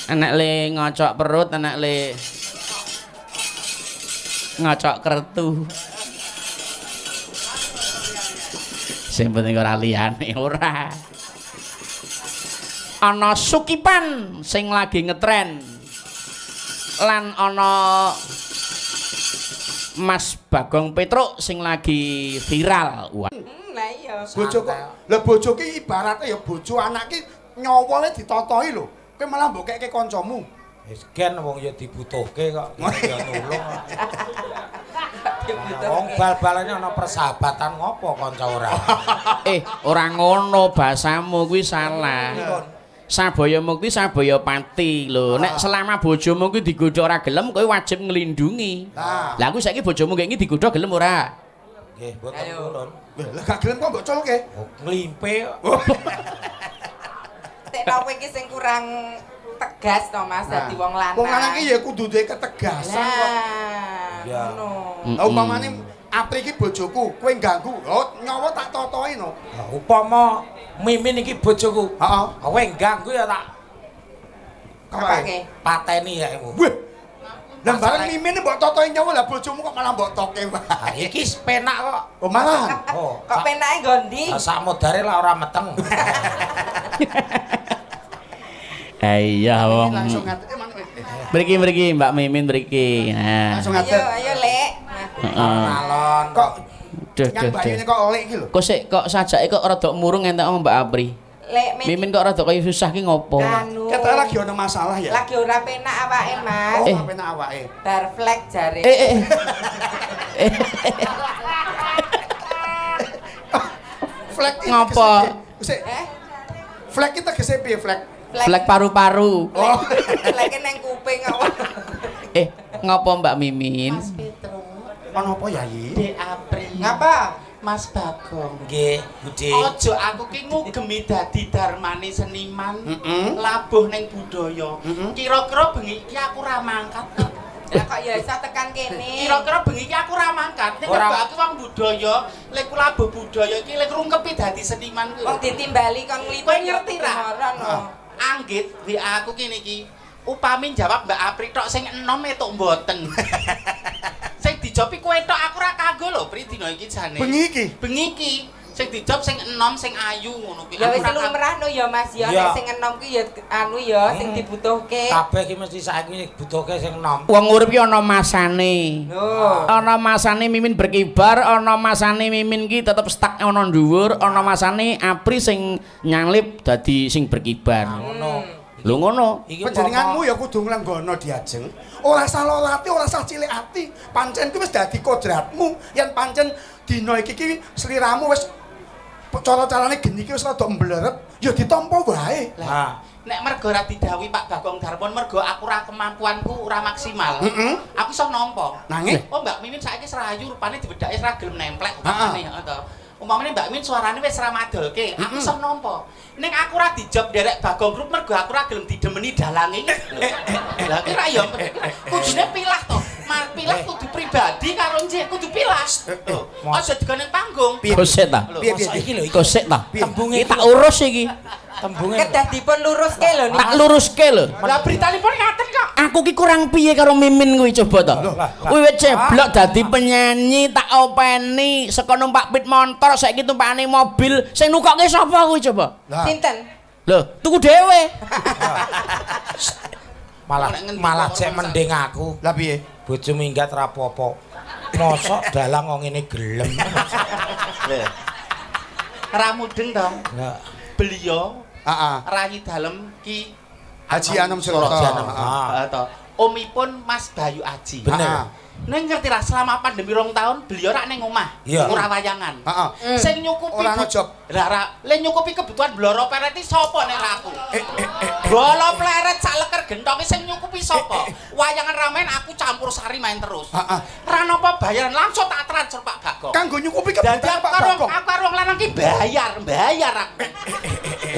Enek le ngocok perut, enek le ngocok kertu. Sing penting ora liyane ora. Ana Sukipan sing lagi ngetren. Lan ana Mas Bagong Petruk sing lagi viral. Wah. Lah iya. Bojo kok. Lah bojo ki ibarate ya bojo anak ki nyawane ditotoi lho. Kowe malah mbok keke kancamu. Wis gen wong ya dibutuhke kok ya nulung. Wong bal-balane ana persahabatan ngopo kanca ora? Ora ngono bahasamu kuwi salah. Sabaya mukti sabaya pati lho. Nek selama bojomu kuwi digodha ora gelem, kowe wajib nglindungi. Lah aku saiki bojomu kaya iki digodha gelem ora? Nggih, mboten purun. Lah gak gelem kok mbok culke? Nglimpe kok. Tek kowe iki sing kurang tegas to Mas dadi wong lanang. Wong lanang iki ya kudu duwe ketegasan kok. Lah, ngono. Lah umpamane Apri iki bojoku, kowe ganggu, oh nyawa tak totoi no. Lah upama Mimin iki bojoku, heeh. Kowe ganggu ya tak Apake? Pateni ya iku. Weh. Lah bareng Mimin mbok totoi nyawa lah bojomu kok malah mbok toke wae. Iki penak kok. Oh malah. Oh, kok penake nggo ndi? Lah sak modare lah ora meteng. Iya wong. Langsung ngadeg. Mriki Mbak Mimin mriki. Nah. Langsung ngadeg. Ayo ayo Lek. Heeh. Alon kok nyang bayine kok oleh iki lho. Kok sik kok sajake kok rada murung entek Mbak Apri. Lek Mimin kok rada kaya susah ki ngopo? Ketok lagi ono masalah ya. Lagi ora penak awake, Mas. Oh, ora penak awake. Bar flek jare. Flek ngopo? Sik. Flek ki tegese piye flek? Flek paru-paru. Oh, fleke nang kuping kok. Ngopo Mbak Mimin? Mas Petro. Ono apa Yayi? Dek Apri. Ngapa? Mas Bagong. Nggih, Bude. Aja aku ki ngugemi dadi darmane seniman, labuh ning budaya. Kira-kira bengi iki aku ora mangkat. Lah kok ya iso tekan kene. Kira-kira bengi iki aku ora mangkat. Nek aku wong budaya, lek ku labuh budaya iki lek rungkepi dadi seniman kuwi. Wong ditimbali kon nglipet. Kowe ngerti ra? Anggit WA aku kene iki. Upami jawab Mbak Apri tok sing enom etuk mboten. Sing dijopi kowe tok aku ora kanggo lho Pri dina iki jane. Bengi iki. Bengi iki sing dijob sing enom sing ayu ngono kuwi. Ya wis lumrah no ya Mas ya nek sing enom kuwi ya anu ya sing dibutuhke. Kabeh iki mesti saiki dibutuhke sing enom. Wong urip ki ana masane. Ana masane Mimin berkibar, ana masane Mimin ki tetep stuck ana dhuwur, ana masane Apri sing nyalip dadi sing berkibar. Ngono. Lho ngono. Panjenenganmu ya kudu nglenggono diajeng. Ora usah lara ati, ora usah cilik ati. Pancen kuwi wis dadi kodratmu. Yen pancen dina iki ki sliramu wis cara-carane geni iki wis rada mblerep, ya ditampa wae. Lah, nek mergo ora didhawuhi Pak Bagong Darmon, mergo aku ora kemampuanku ora maksimal. Aku iso nampa. Nanging oh Mbak Mimin saiki wis rayu rupane diwedhake wis ra gelem nemplek umpamane heeh to. Umpamane Mbak Mimin suarane wis ra madolke, aku iso nampa. Ning aku ora dijob nderek Bagong Group mergo aku ora gelem didemeni dalange. Lah ki ra ya kudune pilah to. Pilah kudu pribadi karo nje kudu pilah. Aja digone panggung. Kosek ta? Piye iki lho kosek ta? Tembunge tak urus iki. Tembunge kedah dipun luruske lho niki. Tak luruske lho. Lah britanipun ngaten kok. Aku ki kurang piye karo Mimin kuwi coba to. Wiwit ceblok dadi penyanyi tak openi saka numpak pit motor saiki tumpakane mobil sing nukokke sapa kuwi coba? Sinten? Lho, tuku dhewe. Malah cek mending aku. Lah piye? Bojo minggat ra apa-apa. Mosok dalang wong ngene gelem. Ra mudeng to. Beliau heeh. Rayi dalem Ki Haji Anom Suroto. Heeh to. Omipun Mas Bayu Aji. Bener. Ning ngerti ra selama pandemi 2 tahun beliau rak ning omah, ora wayangan. Heeh. Sing nyukupi ora ono job. Lah ra le nyukupi kebutuhan bloro pleret iki sapa nek ra aku? Bloro pleret sak leker genthong sing nyukupi sapa? Wayangan ra main aku campur sari main terus. Heeh. Ra napa bayaran langsung tak transfer Pak Bagong. Kanggo nyukupi kebutuhan Pak Bagong. Aku karo wong lanang ki bayar aku.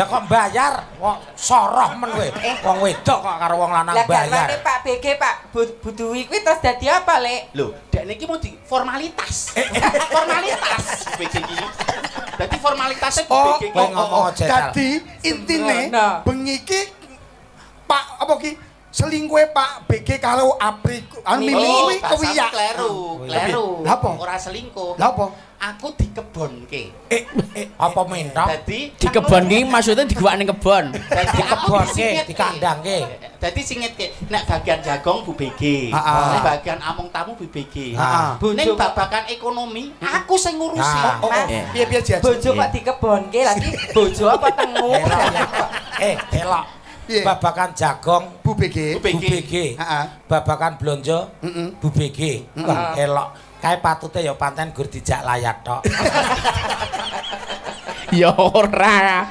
Lah kok bayar? Kok soroh men kowe. Wong wedok kok karo wong lanang bayar. Lah garwane Pak BG Pak Buduwi kuwi terus dadi apa, Lek? Lho, dek niki mau di formalitas. Formalitas BG iki. Dadi formalitasnya BG iki. Kowe ngomong aja. Dadi intine bengi iki Pak apa ki selingkuhe Pak BG karo Apri anu Mimi kuwi kewiyak. Kleru, kleru. Lah apa? Ora selingkuh. Lah apa? Aku dikebonke. Apa mentok? Dadi Di kebon ki maksudnya diguwak ning kebon. Dadi Dikebonke, dikandangke. Dadi singitke, nek bagian jagong Bu BG, nek bagian among tamu Bu BG. Ning babakan ekonomi aku sing ngurusi. Oh, oh. Piye-piye Ji? Bojo kok dikebonke lagi bojo apa tengu? Elok. Babakan jagong Bu BG. Bu BG. Babakan blonjo Bu BG. Wah, elok. Kae patute ya pancen gur dijak layat tok. Ya ora.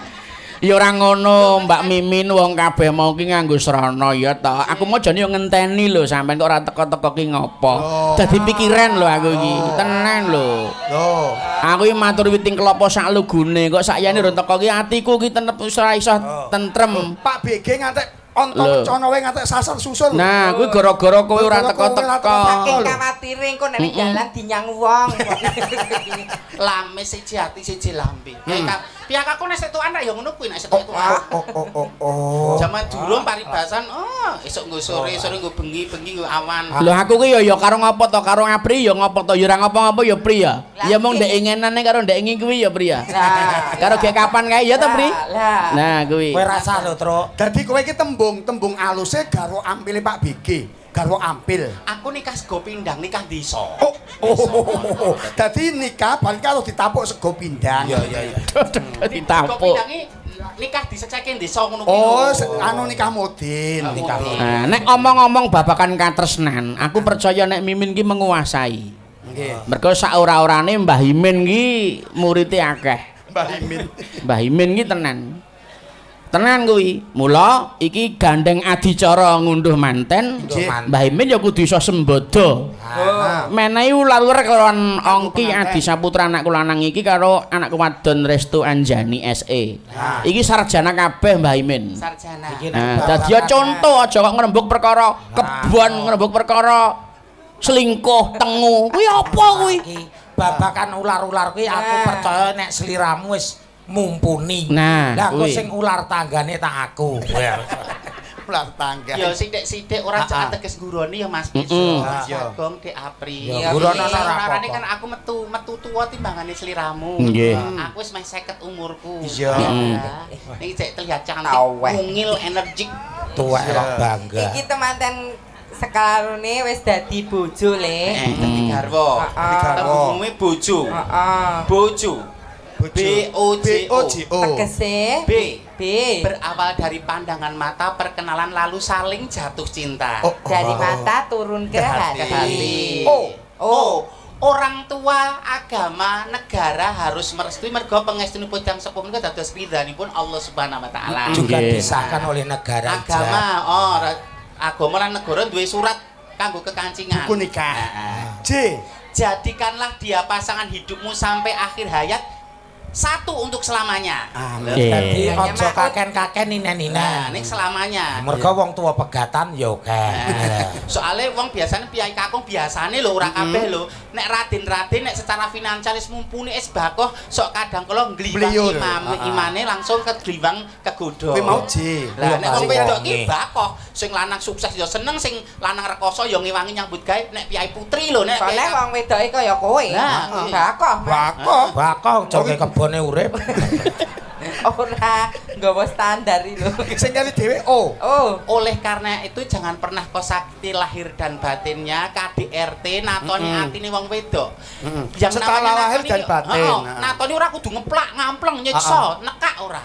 Ya ora ngono, Mbak Mimin wong kabeh mau ki nganggo srana ya ta. Aku mau jane yo ngenteni lho sampean kok ora teko-teko ki ngopo. Dadi pikiran lho aku iki. Tenan lho. Lho. Aku iki matur witing klopo sak lugune kok sakyane rung teko ki atiku ki tenep ora iso tentrem. Pak BG ngantek onto cono wae ngantek sasar susul. Nah, kuwi gara-gara kowe ora teko-teko. Saking kawatire engko nek jalan dinyang wong. Lame siji ati siji lambe. Pihak aku nek setukan ra ya ngono kuwi nek setukan. Oh. Jaman durung paribasan, oh, esuk nggo sore, sore nggo bengi, bengi nggo awan. Lho aku ki ya karo ngopo to, karo Apri ya ngopo to, ya ora ngopo-ngopo ya Pri ya. Ya mung ndek ingenane karo ndek ingi kuwi ya Pri ya. Karo gek kapan kae ya to Pri? Nah kuwi. Kowe rasah lho, Truk. Dadi kowe iki tembung-tembung aluse garwa ampile Pak BG. Garwa ampil. Aku nikah sego pindang, nikah desa. Oh. Dadi nikah bal karo ditapuk sego pindang. Iya, iya, iya. Ditapuk. Sego pindange nikah disekseke desa ngono kuwi. Oh, anu nikah modin. Nikah. Nah, nek omong-omong babakan katresnan, aku percaya nek Mimin ki menguasai. Nggih. Mergo sak ora-orane Mbah Imin ki murite akeh. Mbah Imin. Mbah Imin ki tenan. Tenan kuwi. Mula iki gandeng adicara ngunduh manten. Mbah Imin ya kudu iso sembodo. Menehi ular-ular kelawan Ongki Adi Saputra anakku lanang iki karo anakku wadon Restu Anjani SE. Iki sarjana kabeh Mbah Imin. Sarjana. Nah, dadi ya contoh aja kok ngrembug perkara kebon, ngrembug perkara selingkuh, tengu. Kuwi apa kuwi? Babakan ular-ular kuwi aku percaya nek sliramu wis mumpuni. Nah, lah aku sing ular tanggane tak aku. Ular tangga. Ya sithik-sithik ora cek teges ngguroni ya Mas Piso. Mas Bagong Dek Apri. Ya ngurono ora apa-apa. Kan aku metu tuwa timbangane sliramu. Aku wis meh 50 umurku. Iya. Niki cek terlihat cantik, mungil, energik. Tuwek kok bangga. Iki temanten sekarone wis dadi bojo le. Dadi garwa. Dadi garwa. Tembunge bojo. Bojo. B O J O. Tegese B. B. Berawal dari pandangan mata, perkenalan lalu saling jatuh cinta. Dari mata turun ke hati. O. O. Orang tua, agama, negara harus merestui mergo pangestunipun tiyang sepuh menika dados ridhanipun Allah Subhanahu wa taala. Juga disahkan oleh negara. Agama, agama lan negara duwe surat kanggo kekancingan. Buku nikah. J. Jadikanlah dia pasangan hidupmu sampai akhir hayat. Satu untuk selamanya. Dadi aja kaken-kaken ninen-ninen. Nah, ning selamanya. Mergo wong tua pegatan ya akeh. Soale wong biasane piyai kakung biasane lho ora kabeh lho. Nek raden-raden nek secara finansial wis mumpuni wis bakoh sok kadang kala ngliwang imane langsung kegliwang kegodho. Kuwi mau J. Lah nek wong wedok ki bakoh, sing lanang sukses ya seneng, sing lanang rekoso ya ngewangi nyambut gawe nek piyai putri lho nek soalnya wong wedoke kaya kowe. Bakoh. Bakoh. Bakoh joge kebone urip. Ora nggawa standar iki lho. Sing kali dhewe O. Oh. Oleh karena itu jangan pernah kau sakiti lahir dan batinnya. KDRT natoni atine wong wedok. Yang setelah lahir dan batin. Natoni ora kudu ngeplak, ngampleng, nyiksa, nekak ora.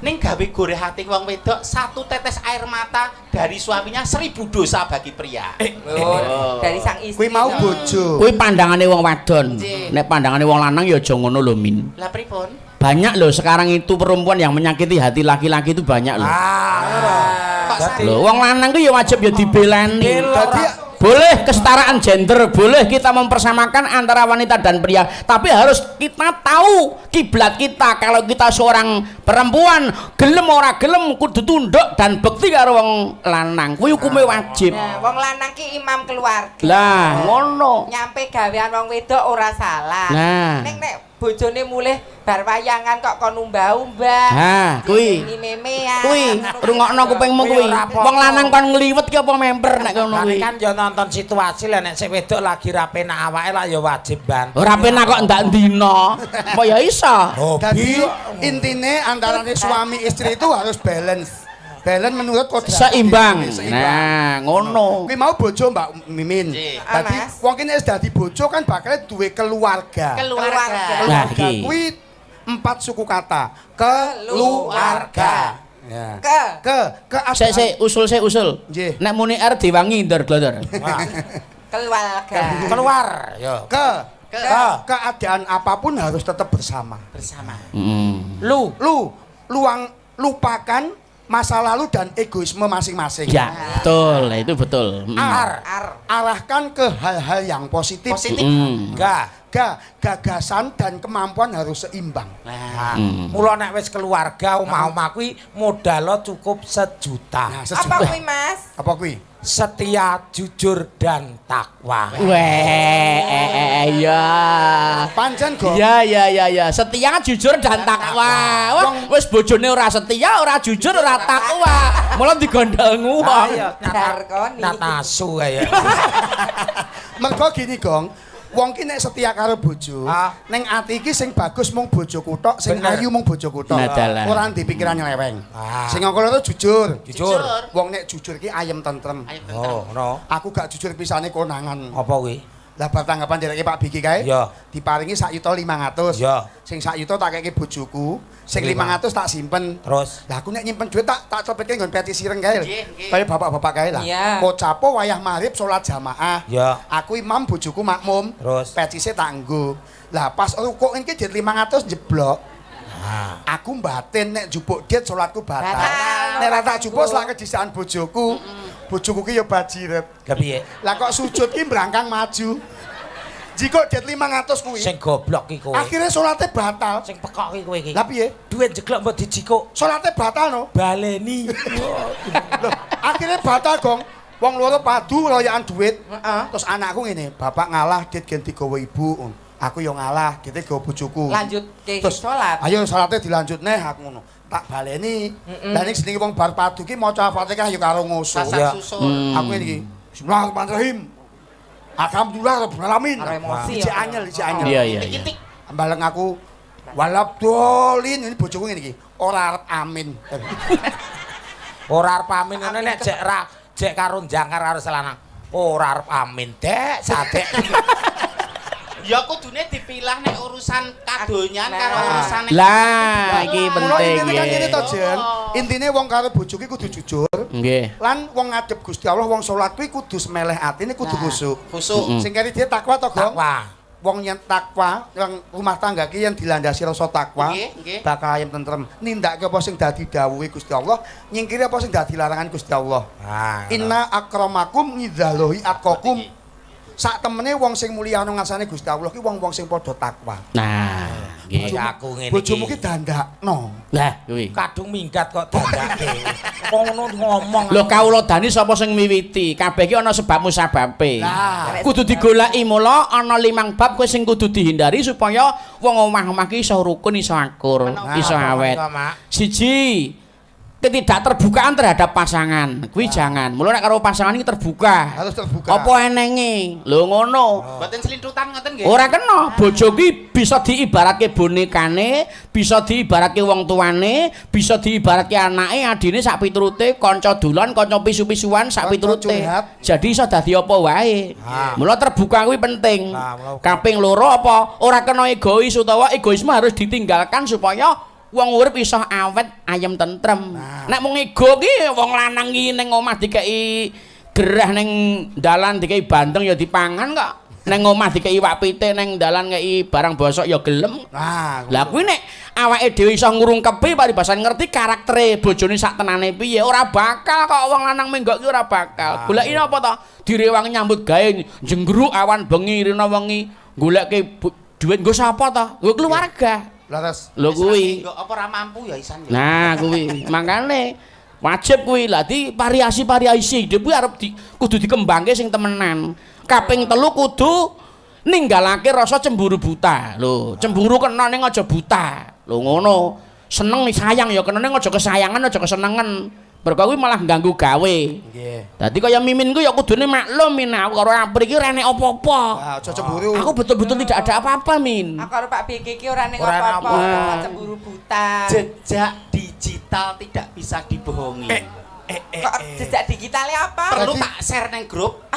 Ning gawe goreh ati wong wedok, satu tetes air mata dari suaminya 1000 dosa bagi pria. Dari sang istri. Kuwi mau bojo. Kuwi pandangane wong wadon. Nek pandangane wong lanang ya aja ngono lho Min. Lah pripun? Banyak loh sekarang itu perempuan yang menyakiti hati laki-laki itu banyak loh. Loh, wong lanang itu ya wajib ya dibelani. Boleh kesetaraan gender, boleh kita mempersamakan antara wanita dan pria, tapi harus kita tahu kiblat kita. Kalau kita seorang perempuan, gelem ora gelem kudu tunduk dan bekti karo wong lanang. Kuwi hukume wajib. Nah, wong lanang ki imam keluarga. Lah, ngono. Nyampe gawean wong wedok ora salah. Nah. Ning nek bojone mulih bar wayangan kok kon umbah-umbah. Ha, kuwi. Memean. Kuwi rungokno kupingmu kuwi. Wong lanang kon ngliwet ki apa memper nek ngono Lah kuwi. kan ya nonton situasi lah, nek sing wedok lagi ra penak awake lah ya wajib bantu. Ora penak kok ndak ndina. Apa ya iso? Hobi. Dadi intine antarane suami istri itu harus balance. Balance menurut kodrat. Seimbang. Seimbang. Nah, ngono. Kuwi mau bojo Mbak Mimin. Nggih. Ah, Dadi Mas. wong kene wis dadi bojo kan bakal duwe keluarga. Keluarga. Nah, Keluarga iki. kuwi empat suku kata. Keluarga. Ya. Ke. Ke ke Sik sik usul sik usul. Nggih. Nek muni R diwangi ndor glodor. Wah, Keluarga. keluar ya. Ke Ke keadaan apapun harus tetap bersama. bersama. Heeh. Lu Lu luang lupakan masa lalu dan egoisme masing-masing. Ya, betul, itu betul. Mm. ar Ar. Arahkan ke hal-hal yang positif. Positif. Mm. ga. Ga, gagasan dan kemampuan harus seimbang. Nah, Nah, Hmm. mula nek wis keluarga omah-omah kuwi modalo cukup sejuta. Nah, Apa sejuta. kuwi, Mas? Apa kuwi? Setia, jujur dan takwa. Weh, ya. Pancen go. Ya ya ya ya, setia, jujur dan takwa. Wah, wis bojone ora setia, ora jujur, ora takwa. Mula digondol wong. Darkoni. Natasu kaya. Mergo gini, Gong. Wong ki nek setia karo bojo, Ah. ning ati iki sing bagus mung bojoku tok, sing Bener. ayu mung bojoku tok. Nah, dalah. Ora ndek pikiran nyeleweng. Ah. Sing angka loro jujur. Jujur. Wong nek jujur ki ayem tentrem. Ayo tentrem. Oh, ngono. Aku gak jujur pisane konangan. Apa kuwi? Lah bar tanggapan dereke Pak Biki kae. Iya. Diparingi sak yuta 500. Iya. Sing sak yuta tak keke bojoku, sing Lima. 500 tak simpen. Terus Lah aku nek nyimpen duit tak tak cepetke nggon peti sireng kae. Nggih, nggih. Kaya bapak-bapak kae lah. Iya. Kocapo wayah maghrib salat jamaah. Iya. Aku imam bojoku makmum. Terus? Pecise tak nggo. Lah pas rukuk iki duit 500 jeblok. Ah. Aku mbatin nek njupuk duit salatku batal. Batal. Nek ora tak jupuk selak kedisikan bojoku. Bojoku ki ya bajiret. Lah piye? Lah kok sujud ki mbrangkang maju. Jikok duit 500 kuwi. Sing goblok ki kowe. Akhirnya salate batal. Sing pekok ki kowe iki. Lah piye? Duit jeglok mbok dijikuk. Salate batal no. Baleni. Loh, akhirnya batal, Gong. Wong loro padu royokan duit. Heeh. Terus anakku ngene, bapak ngalah dit gen digawa ibu. Aku yo ngalah, dite gawa bojoku. Lanjut ke Terus, salat. Ayo salate dilanjut neh aku ngono. Tak baleni. Lah ning jenenge wong bar padu ki maca Al-Fatihah yo karo ngoso. Sasak Iya. susur. Aku ngene iki. Bismillahirrahmanirrahim. Alhamdulillah rabbil alamin. Karo emosi Ijek ya. anyel, ijek anyel. Iya iya iya. Titik. Baleng aku walabdolin ini bojoku ngene iki. Ora arep amin. Ora arep amin ngene nek jek ra jek karo jangkar karo selanang. Ora arep amin, Dek, sadek. Ya kudune dipilah nek urusan kadonyan karo Nah. urusan Lah, iki Mula penting intine kan ngene to, nggih. Jen. Intine wong karo bojo ki kudu jujur. Nggih. Lan wong ngadep Gusti Allah wong salat kuwi kudu semeleh atine kudu khusuk. Khusuk. Sing keri dia takwa to, Gong? Takwa. Wong yen takwa, wong rumah tangga ki yen dilandasi rasa takwa, Nggih, nggih. bakal ayem tentrem. Nindakake apa sing dadi dawuhe Gusti Allah, nyingkiri apa sing dadi larangan Gusti Allah. Ah, Inna akramakum ngidalohi atqakum. Sak temene wong sing mulya ana ngarsane Gusti Allah ki wong-wong sing padha takwa. Nah, nggih. Kaya aku ngene Bojomu iki. ki dandakno. Lah, kuwi. Kadung minggat kok dandake. Wong ngono ngomong. Lho kawula dani sapa sing miwiti? Kabeh iki ana sebab musababe. Lah. Kudu digoleki mula ana limang bab kowe sing kudu dihindari supaya wong omah-omah ki iso rukun, iso akur, iso awet. Mak. Siji, ketidakterbukaan terhadap pasangan. Kuwi jangan. Mula nek karo pasangan iki terbuka. Harus terbuka. Apa enenge? Lho ngono. Mboten selintutan ngoten nggih. Ora kena, bojo ki bisa diibaratke bonekane, bisa diibaratke wong tuane, bisa diibaratke anake, adine sak piturute, kanca dolan, kanca pisu-pisuan sak Kanca piturute. curhat. Jadi iso dadi apa wae. Ah. Mula terbuka kuwi penting. Nah, mula- Kaping loro apa? Ora kena egois utawa egoisme harus ditinggalkan supaya wong urip iso awet ayem tentrem. Nek mung ego ki wong lanang ki ning omah dikeki gerah ning dalan dikeki bandeng ya dipangan kok. Ning omah dikeki iwak pitik ning dalan ngeki barang bosok ya gelem. Nah, Lah kuwi nek awake dhewe iso ngrungkepi paribasan ngerti karaktere bojone sak tenane piye, ora bakal kok wong lanang menggok ki ora bakal. Goleki apa to? Direwangi nyambut gawe jenggruk awan bengi rina wengi goleke dhuwit nggo sapa to? Nggo keluarga. Leres. Lho kuwi. Apa ora mampu ya isan ya. Nah kuwi makane wajib kuwi. Lah di variasi-variasi hidup kuwi arep kudu dikembangke sing temenan. Kaping telu kudu Ninggalake rasa cemburu buta. Lho, cemburu kena ning aja buta. Lho ngono. Seneng sayang ya kena ning aja kesayangan, aja kesenengan. Mergo kuwi malah ganggu gawe. Nggih. Dadi kaya Mimin ku ya kudune maklum Min, aku karo Apri iki ora enek apa-apa. Ah, aja cemburu. Aku betul-betul tidak ada apa-apa, Min. Aku karo Pak BG iki ora ning Ora apa-apa, apa-apa. cemburu buta. Jejak digital tidak bisa dibohongi. Kok jejak digitalnya apa? Perlu tak share neng grup.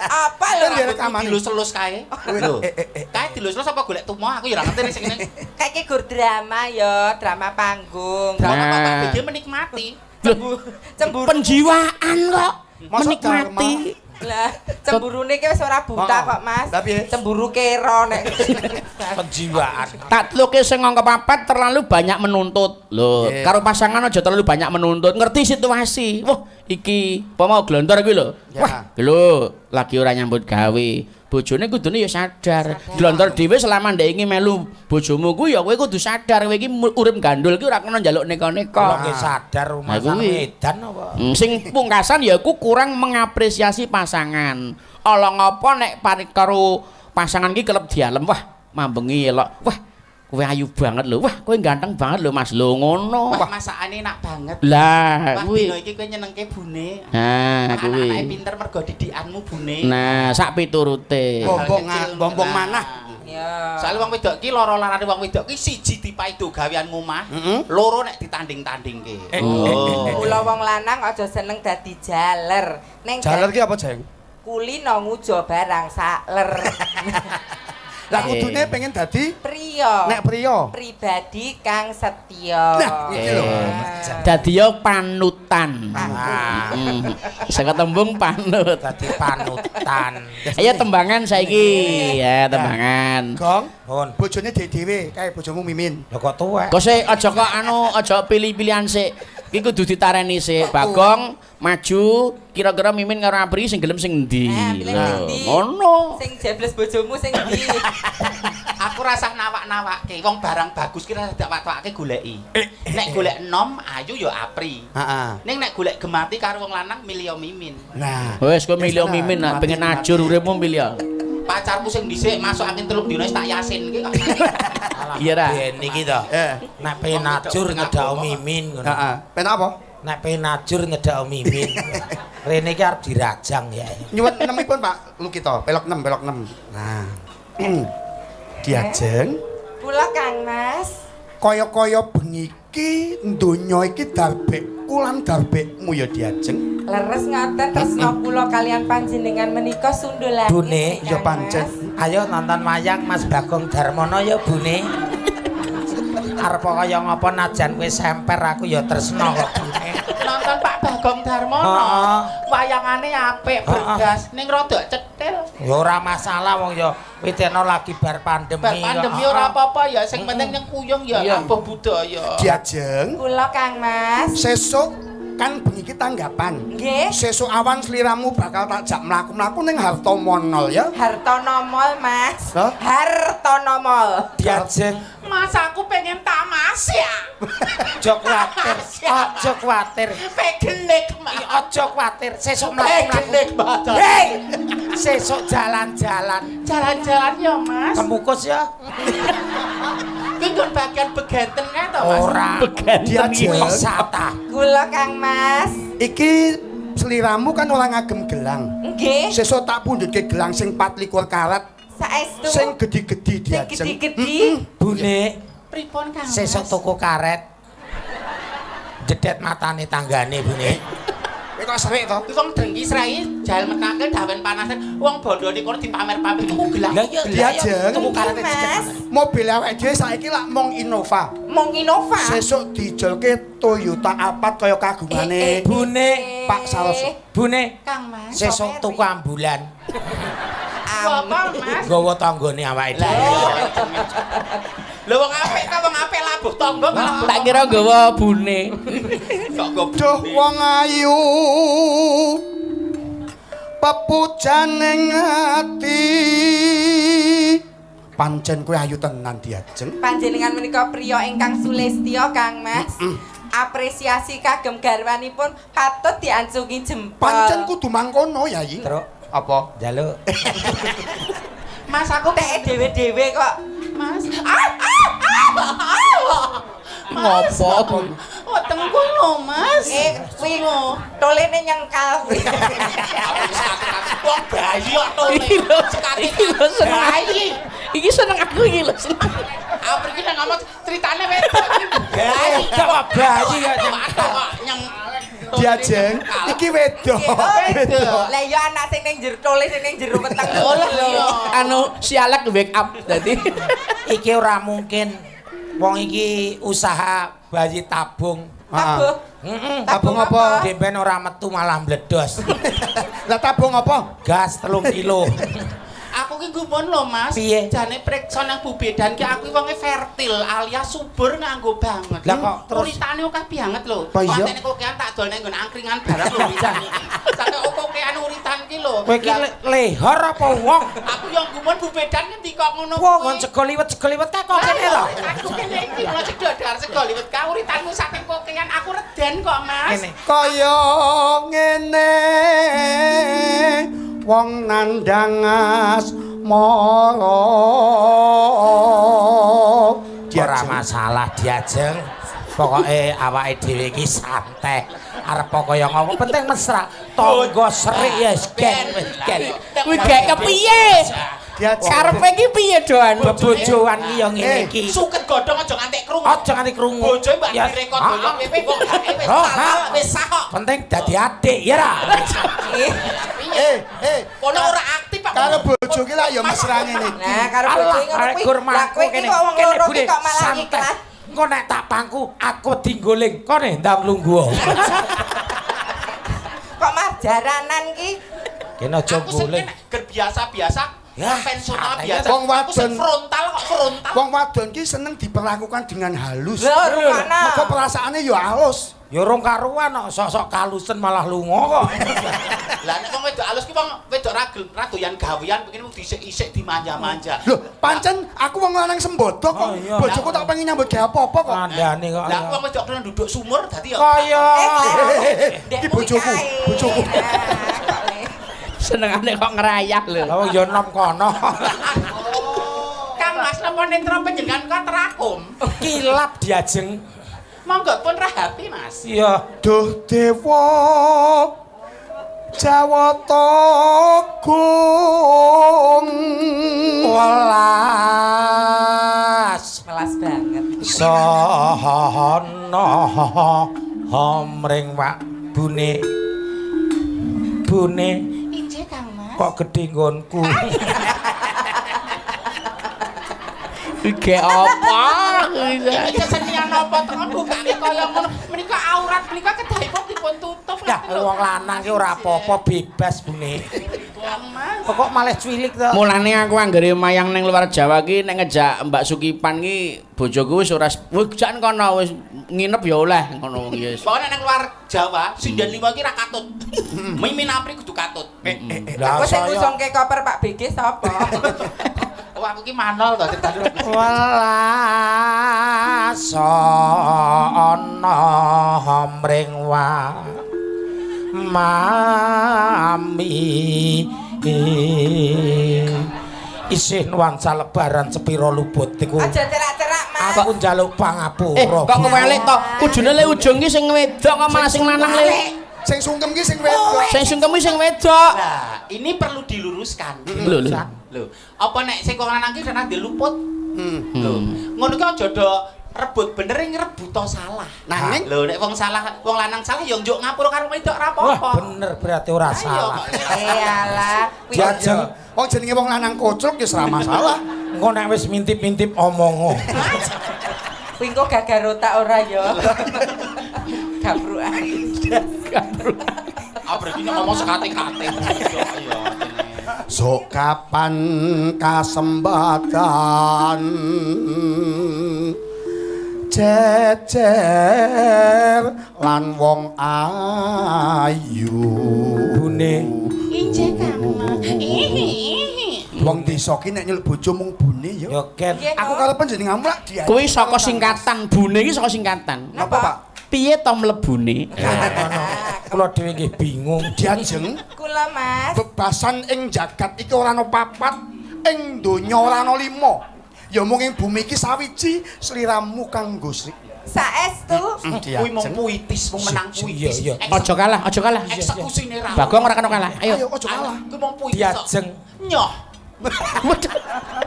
Apa lho? Kan biar rekaman. Dilus-elus kae. Lho. Kae dilus-elus apa golek tumo aku ya ora ngerti nek sing ngene. Kayak gur drama ya, drama panggung. Drama Nah. Pak BG menikmati. Cemburu. Penjiwaan kok Masa menikmati. Lah, cemburune ki wis ora buta kok, Mas. Lah piye? Cemburu kero nek. Penjiwaan. Tatluke sing angka papat terlalu banyak menuntut. Lho, Nggih. karo pasangan aja terlalu banyak menuntut, ngerti situasi. Wah, iki apa mau glontor kuwi lho. Ya. Wah, lho, lagi ora nyambut gawe. Bojone kudune ya sadar. Glontor dhewe selama ndek iki melu bojomu kuwi ya kowe kudu sadar kowe iki urip gandul iki ora kena njaluk neka-neka. Kula nggih sadar Nah, rumasan kuwi. edan apa. Sing pungkasan ya ku kurang mengapresiasi pasangan. Ala ngapa nek karo pasangan ki kelep dialem, wah mambengi elok. Wah, kowe ayu banget lho. Wah, kowe ganteng banget lho Mas. Lho ngono. Wah, masakane enak banget. Lah, Wah, kuwi. dino iki kowe nyenengke bune. Nah, Wah, kuwi. Anake pinter mergo didikanmu bune. Nah, sak piturute. Bombong, Hal kecil. bombong Nah. manah. Ya. Soale wong wedok ki lara-larane wong wedok ki siji dipaido gawean ngomah, loro nek ditanding-tandingke. Oh. Kula wong lanang aja seneng dadi jaler. Ning Jaler ki apa, Jeng? kulino ngujo barang sakler. Lah kudune pengen dadi Priya. nek priya. Pribadi kang setya. Nah, iki lho. Dadi yo panutan. Saka tembung panut. Dadi panutan. Ayo tembangan saiki. Ya, tembangan. Gong, Hon. bojone dhewe kae bojomu Mimin. Lho kok tuwek. Kok sik aja kok anu aja pilih-pilihan sik. Iki kudu ditareni sik. Bagong maju kira-kira Mimin karo Apri sing gelem sing endi. Pilih sing Lho, endi? Ngono. Sing jebles bojomu sing endi? Aku rasah nawak-nawake, wong barang bagus ki rasah dak-wakwake goleki. Nek golek enom ayu ya Apri. Heeh. Ning nek golek gemati karo wong lanang milih Mimin. Nah, Wis kowe milih Mimin nak pengen ajur uripmu milih. Pacarku sing dhisik masuk angin telung dina wis tak yasin ki kok. Iya ra. Ben iki to. Nek pengen ajur nyedak Mimin ngono. Heeh. Penak apa? Nek pengen ajur nyedak Mimin. Rene iki arep dirajang ya. Nyuwun nemipun Pak Lukito, pelok 6, pelok 6. Nah. Diajeng Kula Kang Mas. kaya-kaya bengi iki donya iki darbekku lan darbekmu ya diajeng. Leres ngoten tresna kula kalian panjenengan menika sundul langit. Bune, ya Kang pancen. Mas. Ayo nonton wayang Mas Bagong Darmono ya Bune. Arep kaya ngapa najan kowe semper aku ya tresna kok Bune. Nonton Pak Bagong Darmono. Heeh. Wayangane apik, bergas, ning rada cetil. Ya ora masalah wong ya witena lagi bar pandemi. Bar pandemi ora apa-apa ya, sing penting nyeng kuyung ya Iya. labuh budaya. Diajeng Kula Kang Mas. sesuk kan bengi iki tanggapan. Nggih. Sesuk awan sliramu bakal tak jak mlaku-mlaku ning Hartomonol ya. Hartono Mall, Mas. Hah? Hartono Mall. Diajeng Mas aku pengen tamasya. aja kuwatir, aja kuwatir. Pegelik, Mas. Aja kuwatir, sesuk mlaku-mlaku. Pegelik, Mas. Hei, sesuk jalan-jalan. Jalan-jalan ya, Mas. Kemukus ya? Kuwi nggon bagian begenten kae to, Mas. Ora. Begenten Diajeng. Wisata. Kula Kang Mas. Iki sliramu kan ora ngagem gelang. Nggih. Sesuk tak pundhutke gelang sing 24 karat, Saestu. sing gedhi-gedhi Sing diajeng. gedhi-gedhi. Bune, Pripun, Kang? Mas? sesuk tuku karet. Jedet matane tanggane, Bune. Kowe kok serik to? Kuwi wong drengki srei jahil metakel dawen panasen wong bondone kono dipamer-pamer tuku gelang. Lah iya, Diajeng. tuku karet Mas. Mobil awake dhewe saiki lak mung Innova. Mung Innova. Sesuk dijolke Toyota Alphard kaya kagungane Bune, Pak Saroso. Bune, Kang Mas. sesuk tuku ambulan. Apa, Mas? Nggawa tanggane awake Lah dhewe. iya. Lho wong apik ta wong apik labuh tangga malah Tak kira nggawa bune. kok goblok. Duh wong ayu pepujaning ati. Pancen kowe ayu tenan diajeng. Panjenengan menika priya ingkang sulestya Kang Mas. Apresiasi kagem garwanipun patut diancungi jempol. Pancen kudu mangkono Yayi. Truk. Apa? Njaluk. Mas aku Teke dhewe-dhewe kok. Mas. Ngopo? Wetengku lho, Mas. Kuwi tolene nyengkal kuwi. Wong bayi kok tole. Iki lho, iki lho seneng. Bayi. Iki seneng aku iki lho seneng. Aku iki nang ngomong ceritane wedok iki bayi. Kok bayi kok kok nyeng Diajeng iki wedok. Wedok. Lah iya anak sing ning jero tole sing ning jero weteng. Oh lah iya. Anu sialek wake up dadi. Iki ora mungkin. Wong iki usaha bayi tabung. Tabung. Heeh. Tabung apa? Demben ora metu malah mbledos. Lah tabung apa? Gas 3 kilo. Aku ki gumun lho, Mas. Piye? Jane preksa nang Bu Bedan ki aku wonge fertil alias subur nganggo banget. Lah kok terus uritane akeh banget lho. Apa iya? Patene kokean tak dol nang nggon angkringan barang lho uritane. Sampe kokean uritan ki lho. Kowe iki lehor apa wong? Aku yo gumun Bu Bedan ngendi kok ngono Wong nggon sego liwet kae kok kene to. Aku kene iki lho cedhak sego liwet ka uritanmu saking kokean aku reden kok, Mas. Kene. Kaya ngene wong nandhang asmara. Ora masalah diajeng. Pokoke awake dhewe iki santai. Arep kaya ngopo penting mesra. Tangga serik ya wis gen wis gen. Kuwi gek kepiye? Diajeng. Karepe iki piye doan? Bebojoan ki ya ngene iki. Suket godhong aja nganti krungu. Aja nganti krungu. Bojoe mbak Ya. direkod doyok PP wong hake wis Oh, halal wis sah kok. Penting dadi adik ya ra. Kono ora aktif Pak. Karo bojo ki lak ya mesra ngene iki. Nah, karo bojo ngono kuwi. Lah kowe iki kok wong loro ki kok malah iklan. Engko nek tak pangku aku dinggoling kone ndang lungguh. Kok marjaranan ki? Kene aja Aku sing guling. ger biasa-biasa, Ya, konvensional santai. biasa. Wong Aku sing wadon. frontal kok frontal. Wong wadon ki seneng diperlakukan dengan halus. Lho, rungokno. Mergo perasaane ya halus. Ya rong karuan kok sok-sok kalusen malah lunga kok. Lah nek wong wedok halus ki wong wedok ra gelem ra doyan gawean pengen wong dhisik-isik dimanja-manja. Lho, pancen aku wong lanang sembodo kok. Oh, iya. Bojoku tak pengen nyambut gawe apa-apa kok. Kandhane kok. Lah aku wong wedok kena duduk sumur dadi ya. Kaya Iki bojoku, bojoku. Senengane kok ngerayah lho. Lah wong ya nom kono. Kang Mas napa netra panjenengan kok terakum? Kilap diajeng. Monggo pun rahapi Mas. Iya. Duh dewa Jawata gung Welas. Melas banget. Sono homring wak bune. Bune Injih Kang Mas. kok gedhe nggonku. Iki apa? Iki kesenian apa teko bukake kaya ngono. Menika aurat menika kedahipun dipun tutup. Lah wong lanang ki ora apa-apa bebas bune. Kang Mas. Kok malah cuwilik to. Mulane aku anggere mayang ning luar Jawa ki nek ngejak Mbak Sukipan ki bojoku wis ora wis jan kono wis nginep ya oleh ngono wong ya. Pokoknya nang luar Jawa, sinden lima iki ra katut. Mimin apri kudu katut. Lah Aku sing saya ngusungke koper Pak BG sapa? Oh, aku ki manol to ceritane. welas ana mring wa mami isih nuansa lebaran sepiro luput iku. Aja cerak-cerak, Mas. Aku njaluk pangapura. Kok kewalik to? Kudune le ujung ki sing wedok kok malah sing lanang le. Sing sungkem ki sing wedok. Sing sungkem ki sing wedok. Nah, ini perlu diluruskan. Lho lho. Lho, apa nek sing wong lanang ki ora luput? Lho, ngono ki aja do rebut bener ing rebut salah. Nanging Lho, nek wong salah, wong lanang salah ya njuk ngapura karo wedok ora Wah, apa-apa. bener berarti ora Ayo, salah. kok. Iyalah. Kuwi Diajeng. Wong jenenge wong lanang koclok ya ora masalah. Engko nek wis mintip-mintip omongo. Kuwi engko gagal otak ora ya. Gabrukan. Ah, berarti nek ngomong sekate-kate. Iya, iya. Sok kapan kasempatan jejer lan wong ayu Bune. Injih Kang Mas. Wong desa ki nek nyeluk bojo mung bune ya. Ya ken. Piye Aku kok? karo panjenenganmu lak dia. Kuwi saka singkatan, bune iki saka singkatan. Napa, Pak? Piye to mlebune? Kula dhewe nggih bingung. Diajeng Kula, Mas. bebasan ing jagat iki ora ana papat. Ing donya ora ana lima. Ya mung ing bumi iki sawiji sliramu kanggo Sri. Saestu. Kuwi mung puitis, mung menang puitis. Aja kalah, aja kalah. Eksekusine ra. Bagong ora kena kalah. Ayo. Ayo aja kalah. Kuwi mung puitis. Diajeng. Nyoh.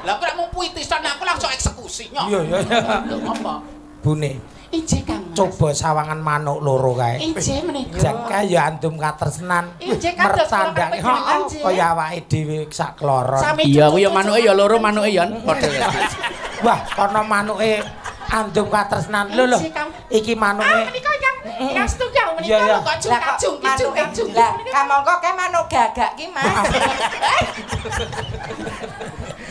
Lah aku lek mung puitis tok aku langsung eksekusi nyoh. Iya iya. Lho apa? Bune. Ije Kang Mas. Coba sawangan manuk loro kae. Ije menika. Jan kae ya andum katresnan. Ije kados kula Mertandang. panjenengan, Heeh, kaya awake dhewe sak kloron. Iya, kuwi ya manuke ya loro manuke ya. Padha. Wah, kono manuke andum katresnan. Lho lho. Ije, Kang. Iki manuke. Ah menika ingkang ingkang setunggal menika Iya, iya. lho kok Lah kok kacung kacung manuke. kacung. Lah kamangka kae manuk gagak ki Mas.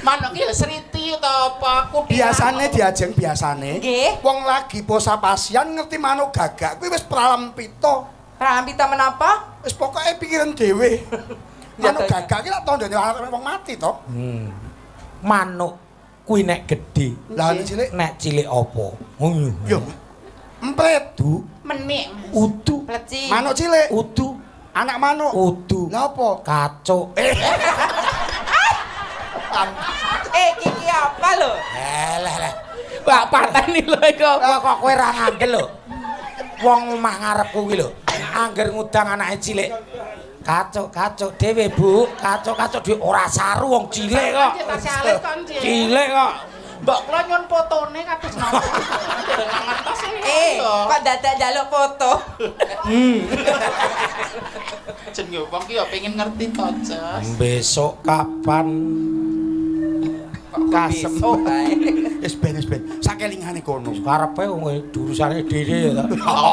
Manuk ki ya sriti utawa apa kudu. Biasane diajeng biasane. Nggih. Wong lagi posa pasian ngerti manuk gagak kuwi wis pralampita. Pralampita menapa? Wis pokoke pikiran dhewe. Manuk gagak ki lak tandane arep wong mati to. Manuk kuwi nek gedhe, Lah nek cilik nek cilik apa? yo emprit. Du, Menik Mas. udu, Pleci. Manuk cilik, udu, anak manuk. udu. Lah apa? Kacuk. Eh iki apa lho? Eleh leh. Wah, pateni lho iku. Kok kok kowe ra ngandel lho. Wong omah ngarepku kuwi lho. Angger ngudang anake cilik. Kacuk, kacuk dhewe, Bu. Kacuk, kacuk dhewe ora saru wong cilik kok. Cilik kok. Mbok kula nyuwun fotone kados napa? Dereng ngertos. Kok dadak njaluk foto? Jenenge wong ki ya pengen ngerti to, Ces. Besok kapan Kasem. Besok bae. Wis ben wis ben. Sakelingane kono. karepe wong durusane dhewe ya ta.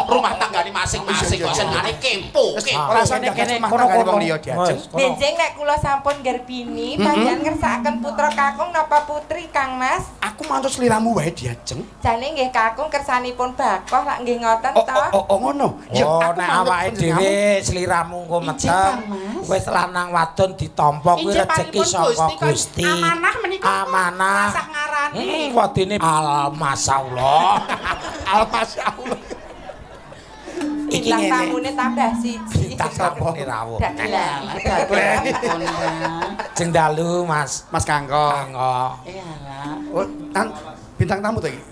Rumah tanggane masing-masing kok senengane kepo. kepo. Ora usah gagas rumah tanggane wong liya diajeng. Benjing nek kula sampun ngerbini panjenengan ngersakaken putra kakung napa putri Kang Mas? Aku manut sliramu wae diajeng. Jane nggih kakung kersanipun bakoh lak nggih ngoten Oh to. oh oh, oh ngono. Ya Oh, aku nek manut awake panjenenganmu. dhewe sliramu engko Ije, meteng, Kang Mas. wis lanang wadon ditampa kuwi Ije rejeki parinipun saka Gusti kon Gusti. Amanah menika. Amanah. Rasah ngarani. Wadine al masyaallah. Al masyaallah. Iki Bintang ngene. tamune tambah siji. Bintang tamune rawuh. Dagelan. Jeng dalu Mas. Mas Kangko. Kangko. Iyalah. Oh, bintang tamu to iki.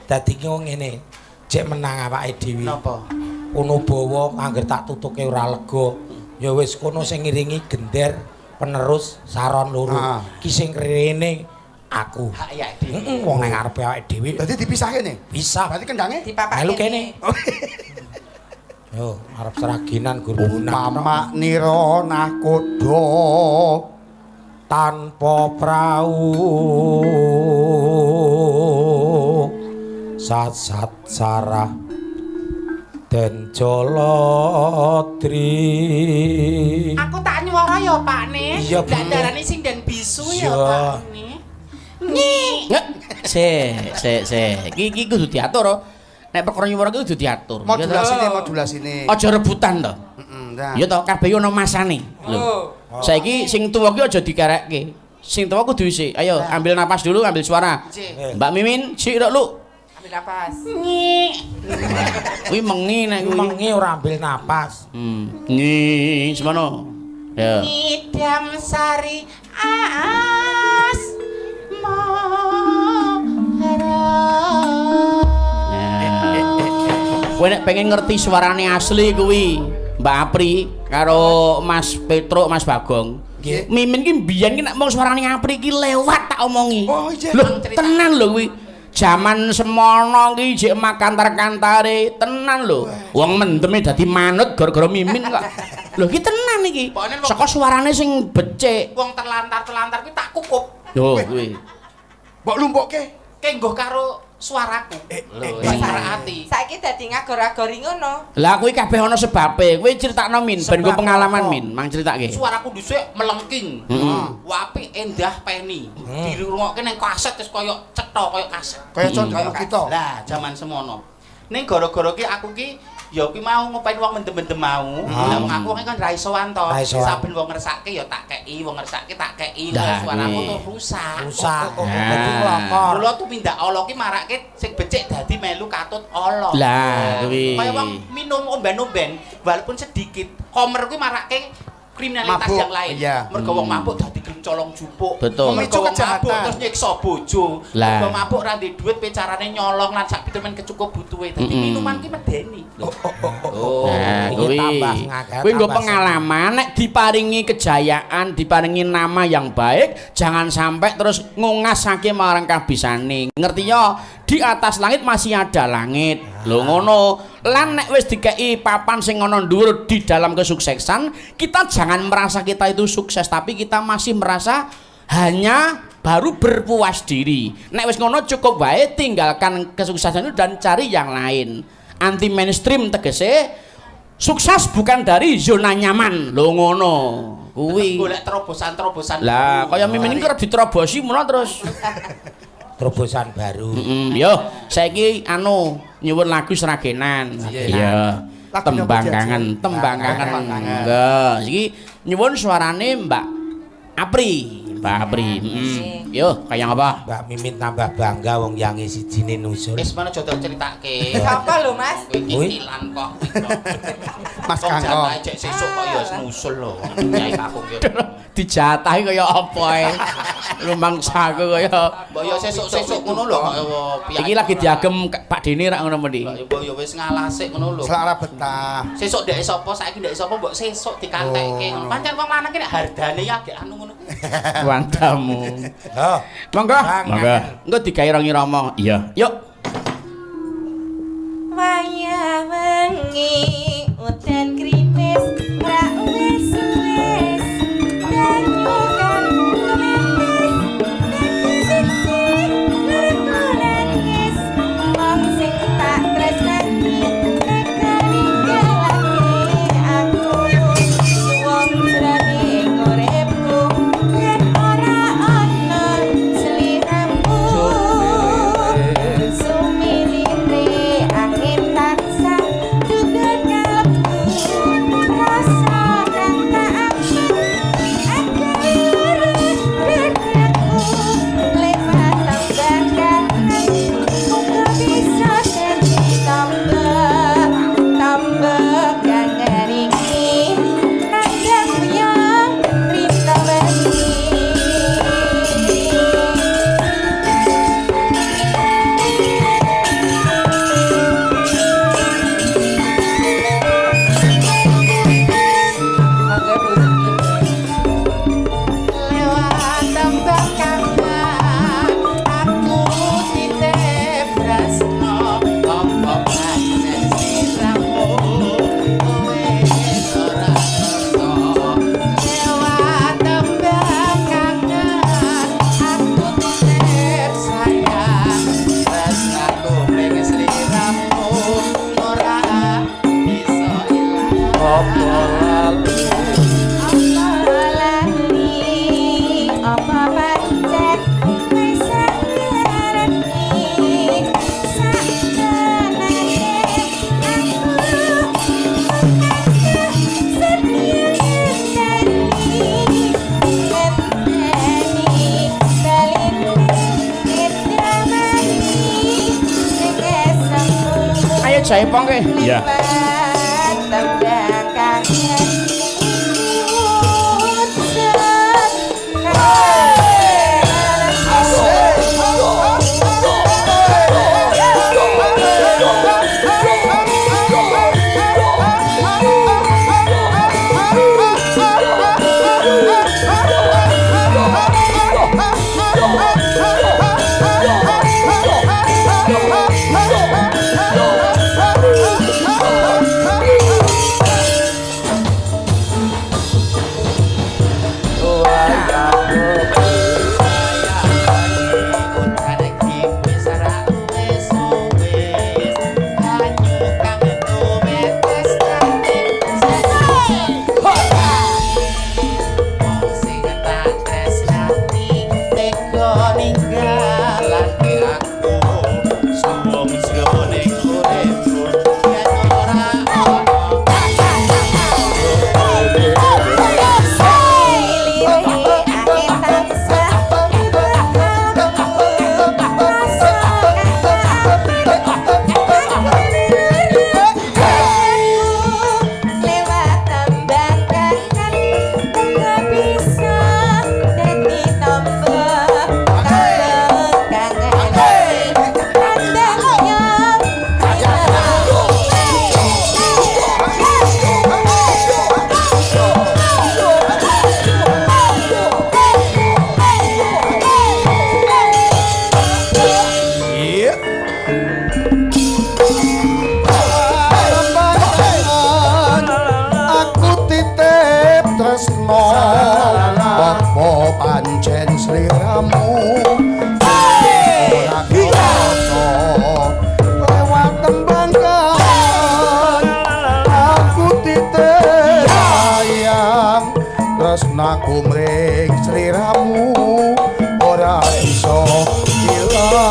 Dadi ki wong ngene. Cek menang awake dhewe. Napa? Kono bawa angger tak tutuke ora lega. Ya wis kono sing ngiringi gender penerus saron loro. Ah. Ki sing rene aku. Hak ya dhewe. Heeh, wong nang ngarepe awake dhewe Dadi dipisahke nih. bisa. Berarti kendange Dipapak Melu kene. Yo, arep seraginan gur bunang. Umpama nira nakoda tanpa prau sat-sat sarah den Jaladri. Aku tak nyuwara ya, Pak Ne. Iya, Bu. Lah darane sing den bisu ya, Iya. Pak Ne. Nyi. Sik, sik, sik. Iki iki kudu diatur. Oh. Nek perkara nyuwara iki kudu diatur. modulasine modulasine. Aja rebutan to. Heeh, nah. Ya to, kabeh ono masane. Lho. Saiki sing tuwa ki aja dikerekke. Sing tuwa kudu isik. Ayo, ambil napas dulu, ambil suara. Nggih. Mbak Mimin, sik rok lu. Ambil napas. Nyi. Kuwi mengi nek kuwi. Mengi ora ambil napas. Nyi, semono. Ya. Ngidam sari as Kowe nek pengen ngerti suarane asli kuwi, Mbak Apri karo Mas Petruk, Mas Bagong. Nggih. Mimin ki mbiyen ki nek mung suarane Apri ki lewat tak omongi. Oh, iya. Lho, tenan lho kuwi. Jaman semono ki jek makantar-kantare, tenan lho. Wong mendeme dadi manut gara-gara Mimin kok. Lho iki tenan iki. Saka suarane sing becik. Wong terlantar-terlantar kuwi tak kukup. Lho kuwi. Mbok lumpukke. Kenggoh karo suaraku. Lho, suara ati. Saiki dadi ngagor-agori ngono. Lah kuwi kabeh ana sebabe. Kuwi critakno Min, ben Sebab ku pengalaman apa? Min, mang critake. Suaraku dhisik melengking. Heeh. Wapi endah peni. Dirungokke ning kaset wis koyo cetha koyo kaset. Kaya condong kita. Lah, jaman semono. Ning gara-gara ki aku ki ya kuwi mau ngopeni wong mendem-mendem mau. Lah wong aku wong kan ra isoan to. Saben wong ngersake ya tak kei, wong ngersake tak kei. Lah, Suaraku kuwi. tuh rusak. Rusak. Dadi nglokor. Kula tuh pindah ala ki marake sing becik dadi melu katut ala. Lah, kuwi. Kaya wong minum omben-omben walaupun sedikit, homer kuwi marake kriminalitas Mabuk, yang lain. Iya. Mergo wong mabuk dadi gelem colong jupuk. Betul. Mergo Memicu wong mabuk kejahatan. terus nyiksa bojo. Lah. Mergo mabuk ra ndek duit pecarane nyolong lan sak pitumen kecukup butuhe. Dadi minuman ki medeni. Oh. Nah, Iki kuwi. tambah ngakeh, Kuwi nggo tambah pengalaman nek diparingi kejayaan, diparingi nama yang baik, jangan sampai terus ngungasake marang kabisane. Ngerti ya? Di atas langit masih ada langit. Lho ngono. Lan nek wis dikeki papan sing ana dhuwur di dalam kesuksesan, kita jangan merasa kita itu sukses, tapi kita masih merasa hanya baru berpuas diri. Nek wis ngono cukup wae tinggalkan kesuksesan itu dan cari yang lain. Anti mainstream tegese sukses bukan dari zona nyaman. Lho ngono. Kuwi. Golek terobosan-terobosan. Lah, kaya mimin iki kerep diterobosi mula terus. Terobosan baru. Yo, saiki anu nyuwun lagu Sragenan. Iya. Lagu Tembang napa, kangen, tembang kangen. Enggak, iki nyuwun suarane Mbak Apri. Mbak Apri. Yo, kaya apa? Mbak Mimin tambah bangga wong yangi sijine nusul. Wis mana jodoh ceritake. Sapa lho, Mas? Kowe iki kilan kok. Mas Wong Kangkong. jatahe cek sesuk kok ya wis nusul lho. Nyai kakung ki. Dijatahi kaya apa ae. Rumangsaku kaya Mbok ya sesuk-sesuk ngono lho kok piye. iki lagi diagem Pak Deni rak ngono mendhi. Mbok ya wis ngalah sik ngono lho. Selak ora betah. Sesuk ndek sapa saiki ndek sapa mbok sesuk dikantekke. Oh, ngono. Pancen wong lanang ki nek hardane ya agek anu ngono kuwi. Wandamu. Oh, Monggo. Bang, Monggo. Engko digawe rong irama. Iya. Yuk. Wayah wengi udan krimis rak wis wis banyu kang tumetes dadi siji aku nangis wong sing tak tresnani tega ninggalake aku wong jroning uripku yen ora ana sliramu sumilire angin tansah dudur kalbu rasa kang tak ambil aku lewat tembang kangen muga bisa dadi tambah tambah kangen iki nandang yang rita wengi. Monggo Bu Sukini. Lewat tembang kangen aku titip tresno apa pancen sliramu kowe ora kersa. Lewat tembang kangen aku titip sayang tresnaku mring sliramu ora bisa ilang. Apa lali, apa pancen wis ngerti sakbenane aku setia ngenteni ngenteni baline ndramani sing esemu. Ayo jaipong ke. Iya. Lewat tembang kangen iki wujud. Oh, Kumring sliramu ora iso ilang.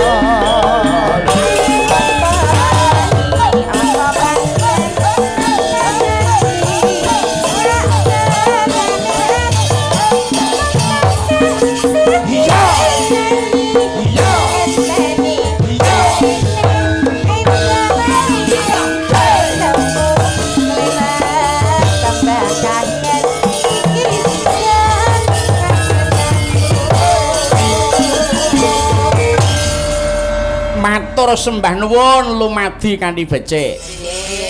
Matur sembah nuwun lumadi kanthi becik.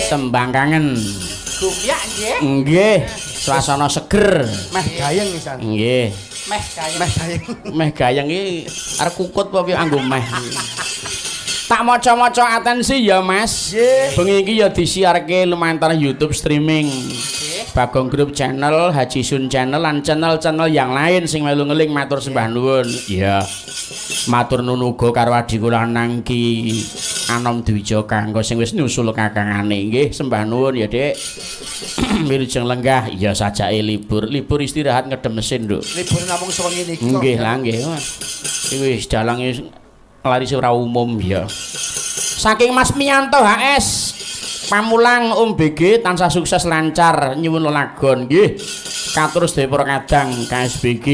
Tembang kangen. Gumyak nggih. Nggih, suasana seger. Meh gayeng pisan. Nggih. Meh gayeng. Meh gayeng. Meh gayeng iki arep kukut apa piye anggo meh. Tak maca-maca atensi ya, Mas. Nggih. Bengi iki ya disiarke lumantar YouTube streaming. Bagong Group Channel, Haji Sun Channel lan channel-channel yang lain sing melu ngeling matur sembah nuwun. Iya. Matur nuwun uga karo adhiku lanang Ki Anom Dwija Kangko sing wis nyusul kakangane. Nggih, sembah nuwun ya, Dik. Wilujeng lenggah, ya sajake libur, libur istirahat ngedem mesin, Nduk. Libur namung sewengi niki kok. Nggih, lah nggih. Iki wis dalange laris ora umum ya. Saking Mas Miyanto HS Pamulang Om BG tansah sukses lancar nyuwun lelagon nggih. Katur sedaya para kadang KSBG,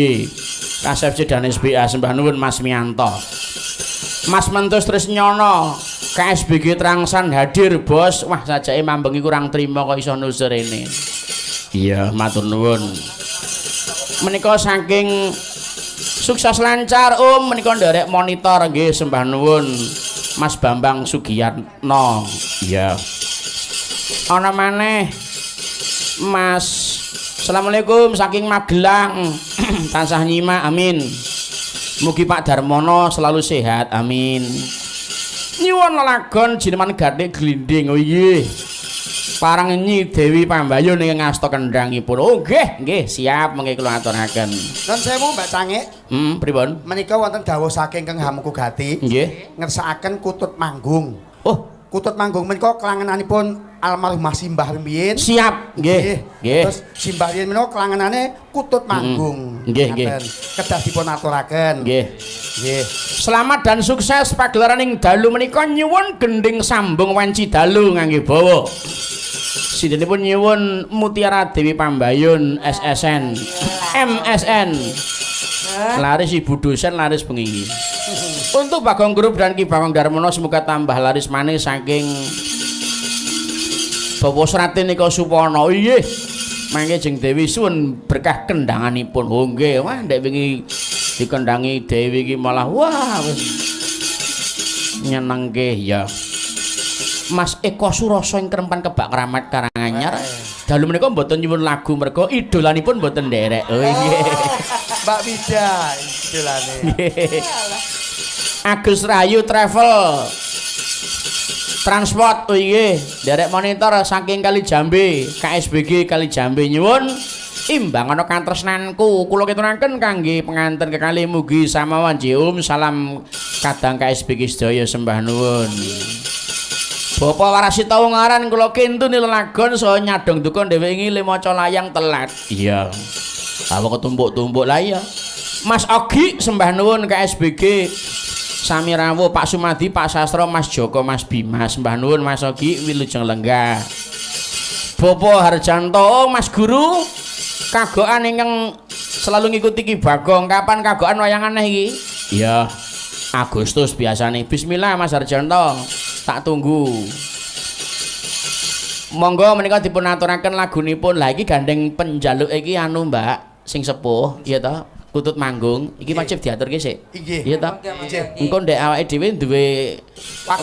KSFC dan SBA sembah nuwun Mas Miyanto. Mas Mentus Trisnyono KSBG Trangsan hadir bos. Wah sajake mambengi kurang trima kok iso nusur rene. Iya, matur nuwun. Menika saking sukses lancar Om menika nderek monitor nggih sembah nuwun Mas Bambang Sugiyatno. Iya. Ana maneh Mas Assalamualaikum saking Magelang tansah nyimak amin. Mugi Pak Darmono selalu sehat amin. Nyuwun lelagon jineman gathik glinding. Oh iya. Parang Nyi Dewi Pambayun ingkang ngasta kendhangipun. Oh nggih, nggih siap mengke kula aturaken. Nun sewu Mbak Cangik. Pripun? Menika wonten dawuh saking Kang Hamengku Gati. Nggih. Ngersakaken kutut manggung. Oh, kutut manggung menika kelangenanipun almarhumah Simbah rumiyin. Siap, nggih. Nggih. Terus Simbah riyin menika kelangenane kutut manggung. Nggih, nggih. Kedah dipun aturaken. Nggih. Nggih. Selamat dan sukses pagelaran ing dalu menika nyuwun gendhing sambung wanci dalu ngangge bawa. Sindenipun nyuwun Mutiara Dewi Pambayun SSN MSN. Laris ibu dosen laris bengi iki. Untuk Bagong Grup dan Ki Bagong Darmono semoga tambah laris manis saking Bapak Sratin nika Supono. Nggih. Mangke jeng Dewi suwun berkah kendhanganipun. Oh nggih, wah ndek wingi dikendangi Dewi iki malah wah wis nyenengke ya. Mas Eko Suroso ing Krempan Kebak Kramat Karanganyar. Dalu menika mboten nyuwun lagu merga idolanipun mboten nderek. Oh nggih. Mbak Wida idolane. Agus Rahayu Travel Transport oh nggih, nderek monitor saking Kali Jambe, KSBG Kali Jambe nyuwun imbang ana katresnanku kula keturaken kangge penganten kekalih mugi samawan Om salam kadang KSBG sedaya sembah nuwun. Bapak Warasita Wungaran kula kintun lelagon saha nyadong duka dhewe ingi le maca layang telat. Iya. Apa ketumpuk-tumpuk lah iya. Mas Ogi sembah nuwun KSBG sami rawuh Pak Sumadi, Pak Sastro, Mas Joko, Mas Bima sembah nuwun Mas Ogi wilujeng lenggah. Bapak Harjanto, Mas Guru kagokan ingkang selalu ngikuti Ki Bagong. Kapan kagokan wayangan neh iki? Iya. Agustus biasane. Bismillah Mas Harjanto. Tak tunggu. Monggo menika dipun aturaken lagunipun. Lah iki gandeng penjaluk iki anu Mbak, sing sepuh, iya ta? Kutut manggung. Iki wajib diaturke sik. Nggih. Iya ta? Engko ndek awake dhewe duwe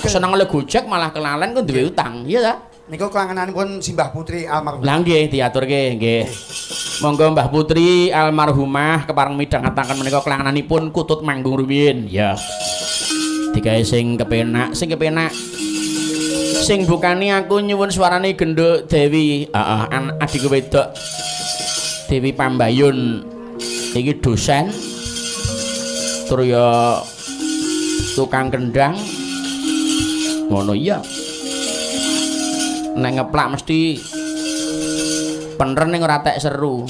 seneng le Gojek malah kelalen kok duwe utang, iya ta? Niku kelangenanipun Simbah Putri almarhumah. Lah nggih diaturke nggih. Monggo Mbah Putri almarhumah kepareng midhangetaken menika kelangenanipun kutut manggung rumiyin. Ya. Digawe sing kepenak, sing kepenak. Sing bukani aku nyuwun suarane genduk Dewi, heeh, adikku wedok Dewi Pambayun. Iki dosen. Tur ya tukang kendang. Ngono iya. Nek ngeplak mesti penren ning ora tek seru.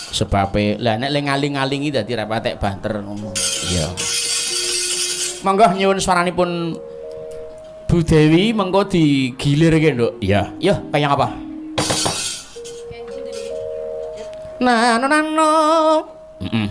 Sebabe lah nek le ngaling-alingi dadi ra patek banter ngono. Iya. Monggo nyuwun swaranipun Bu Dewi mengko digilirke, Nduk. Iya. Yo, kaya apa? Nano nano. Heeh.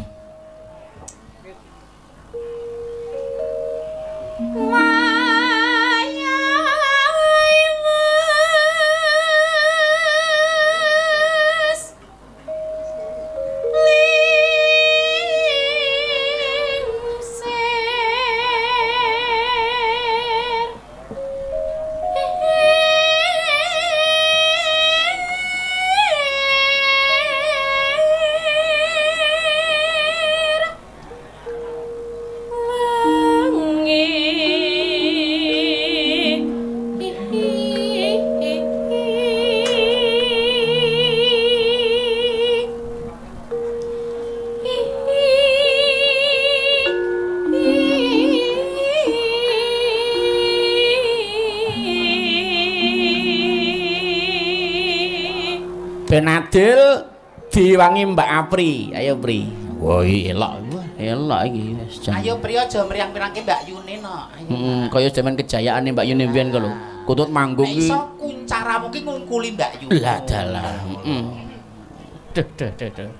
Benadil diwangi Mbak Apri. Ayo Pri. Woi, elok. Wah, elok iki wis jan. Ayo Pri aja mriyang-mriyangke Mbak Yune no. Ayo. Heeh, kaya jaman kejayaane Mbak Yune mbiyen ku lho. Kutut manggung Nek ki. iso kuncaramu ki ngungkuli Mbak Yune. Lah dalah. Heeh. Duh duh duh duh.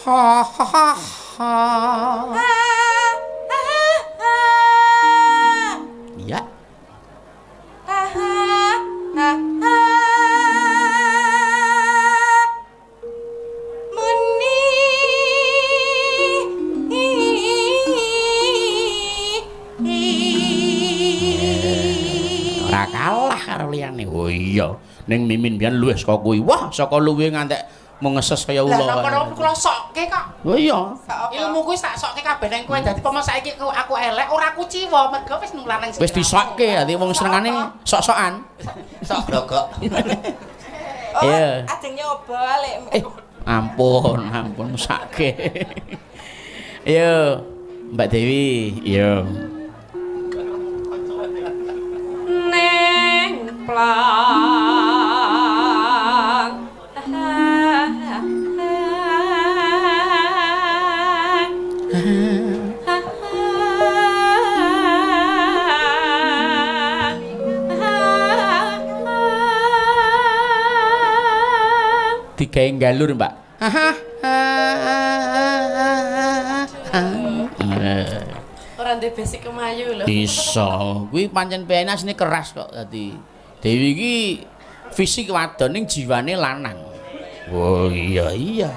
Ha ha ha ha. Ya. Ora kalah karo liyane. Oh iya, ning Mimin biyen luwih saka kuwi. Wah, saka luwih ngantek mengeses kaya Lah ula. napa-napa kula sokke kok. Oh iya. Ilmu kuwi tak sokke kabeh nang kowe dadi pomo saiki aku elek ora kuciwa mergo wis nular nang Wis disokke dadi wong senengane sok-sokan. Sok glogok. Oh, Iya. ajeng nyoba lek. Ampun, ampun mesake. Ayo, Mbak Dewi. Iya. Neng plang. Digawe galur, Mbak. Ora ndek basic kemayu lho. Iso, kuwi pancen PNS ini keras kok dadi. Dewi iki fisik wadon ning jiwane lanang. Oh iya iya.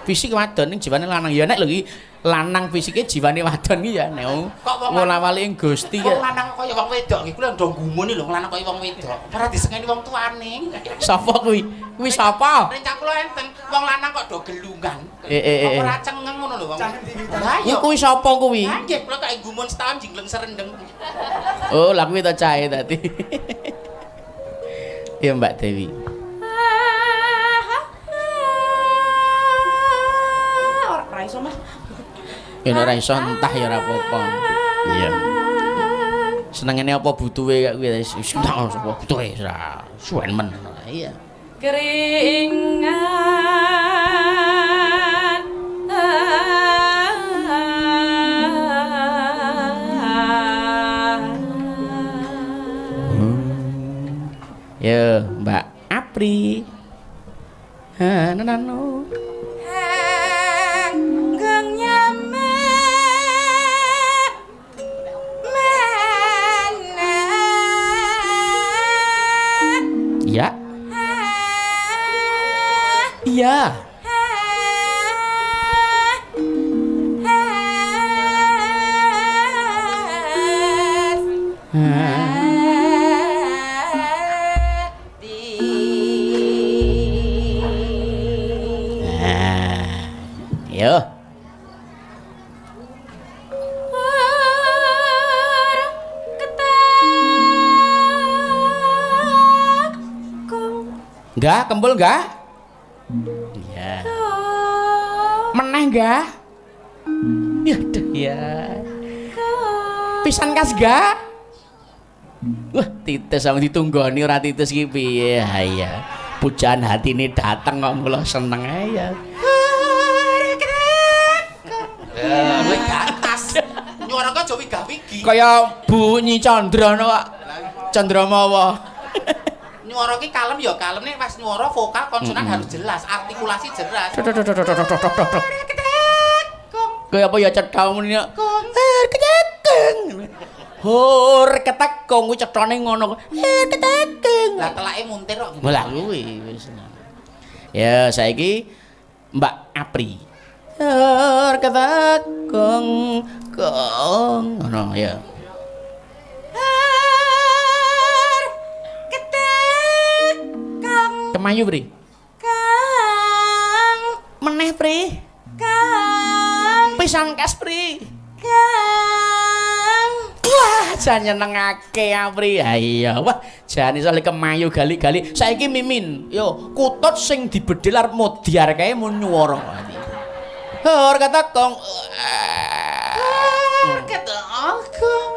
Fisik wadon ning jiwane lanang. Ya nek lho iki lanang fisike jiwane wadon iki ya nek Kok wong wolawali ing Gusti Wong ya. lanang kaya wong wedok iki kuwi ndong gumun lho, wong lanang kaya wong wedok. Ora disengeni wong tuane. Sapa kuwi? Kuwi sapa? Rencang kula enten wong lanang kok do gelungan. Eh. Apa ora cengeng ngono lho wong. Lah iya. Kuwi sapa kuwi? Lah nggih kula kaya gumun setahun jingleng serendeng. Oh, lah kuwi to cahe tadi. Iya Mbak Dewi. Ora iso Mas. Ya ora iso entah ya ora apa-apa. Iya. Senengane apa butuhe kaya kuwi wis entah apa butuhe ora suwen men. Iya. Keringan. Yo, Mbak Apri. Ha, nano. Ya. Iya. Nah, yo. Enggak, kempul enggak? Iya. Meneh enggak? Ya aduh ya. Pisan kas enggak? Wah, titis sama ditunggoni ora titis ki piye? Ha iya. Pujaan hatine dateng kok mula seneng ae ya. Kuwi gatas. Nyuara kok aja wigah-wigi. Kaya bunyi Candra no kok. Candramawa. Nyuara ki kalem ya kalem nek pas nyuara vokal konsonan harus jelas, artikulasi jelas. Kaya apa ya cetha muni kok. Ketekeng. Hur ketekung kuwi cethane ngono. Ketekeng. Lah telake muntir kok. Lah kuwi wis. Ya saiki Mbak Apri. Hur ketekung kong ngono ya. Hur ketekung. Kemayu, Pri. Kang. Meneh, Pri. Kang. Pisan kas, Pri. Kang. Wah, jan nyenengake Apri. Ha iya, wah jan iso le kemayu gali-gali. Saiki Mimin, yo kutut sing dibedhil arep modyar kae mun nyuwara. Hur ketekung. Hur ketekung.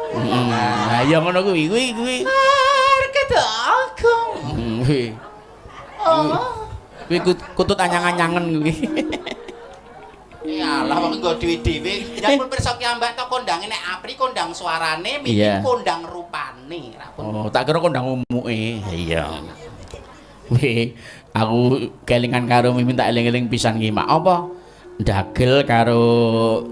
Ha iya ngono kuwi, kuwi kuwi. Hur ketekung. Kuwi. Kuwi kutut anyang-anyangen kuwi. Iyalah wong nggo dhewe-dhewe. Yen pun pirsa ki ambak to kondange nek Apri kondang suarane, Mimin kondang rupane. Oh, tak kira kondang umuke. Iya. Wih, aku kelingan karo Mimin tak eling-eling pisan ki, Mak. Apa? Ndagel karo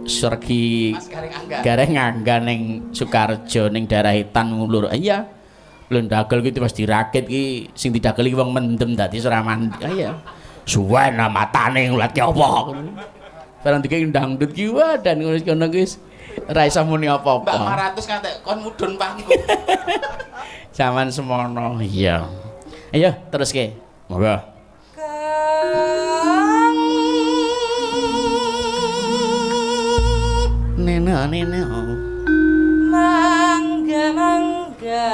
Sergi Mas Gareng Angga. Gareng Angga ning Sukarjo ning daerah Etan Ngulur. Iya. Lho ndagel ki pas dirakit ki sing didagel ki wong mendem dadi ora mandi. Iya. Suwen matane ngulat ki apa. Barang dikek dangdut ki wah dan ngono kono ki wis ora iso muni apa-apa. Mbak Maratus ngantek kon mudhun panggung. Zaman semono. Iya. Ayo teruske. Monggo. Kang. Nene nene. Mangga mangga.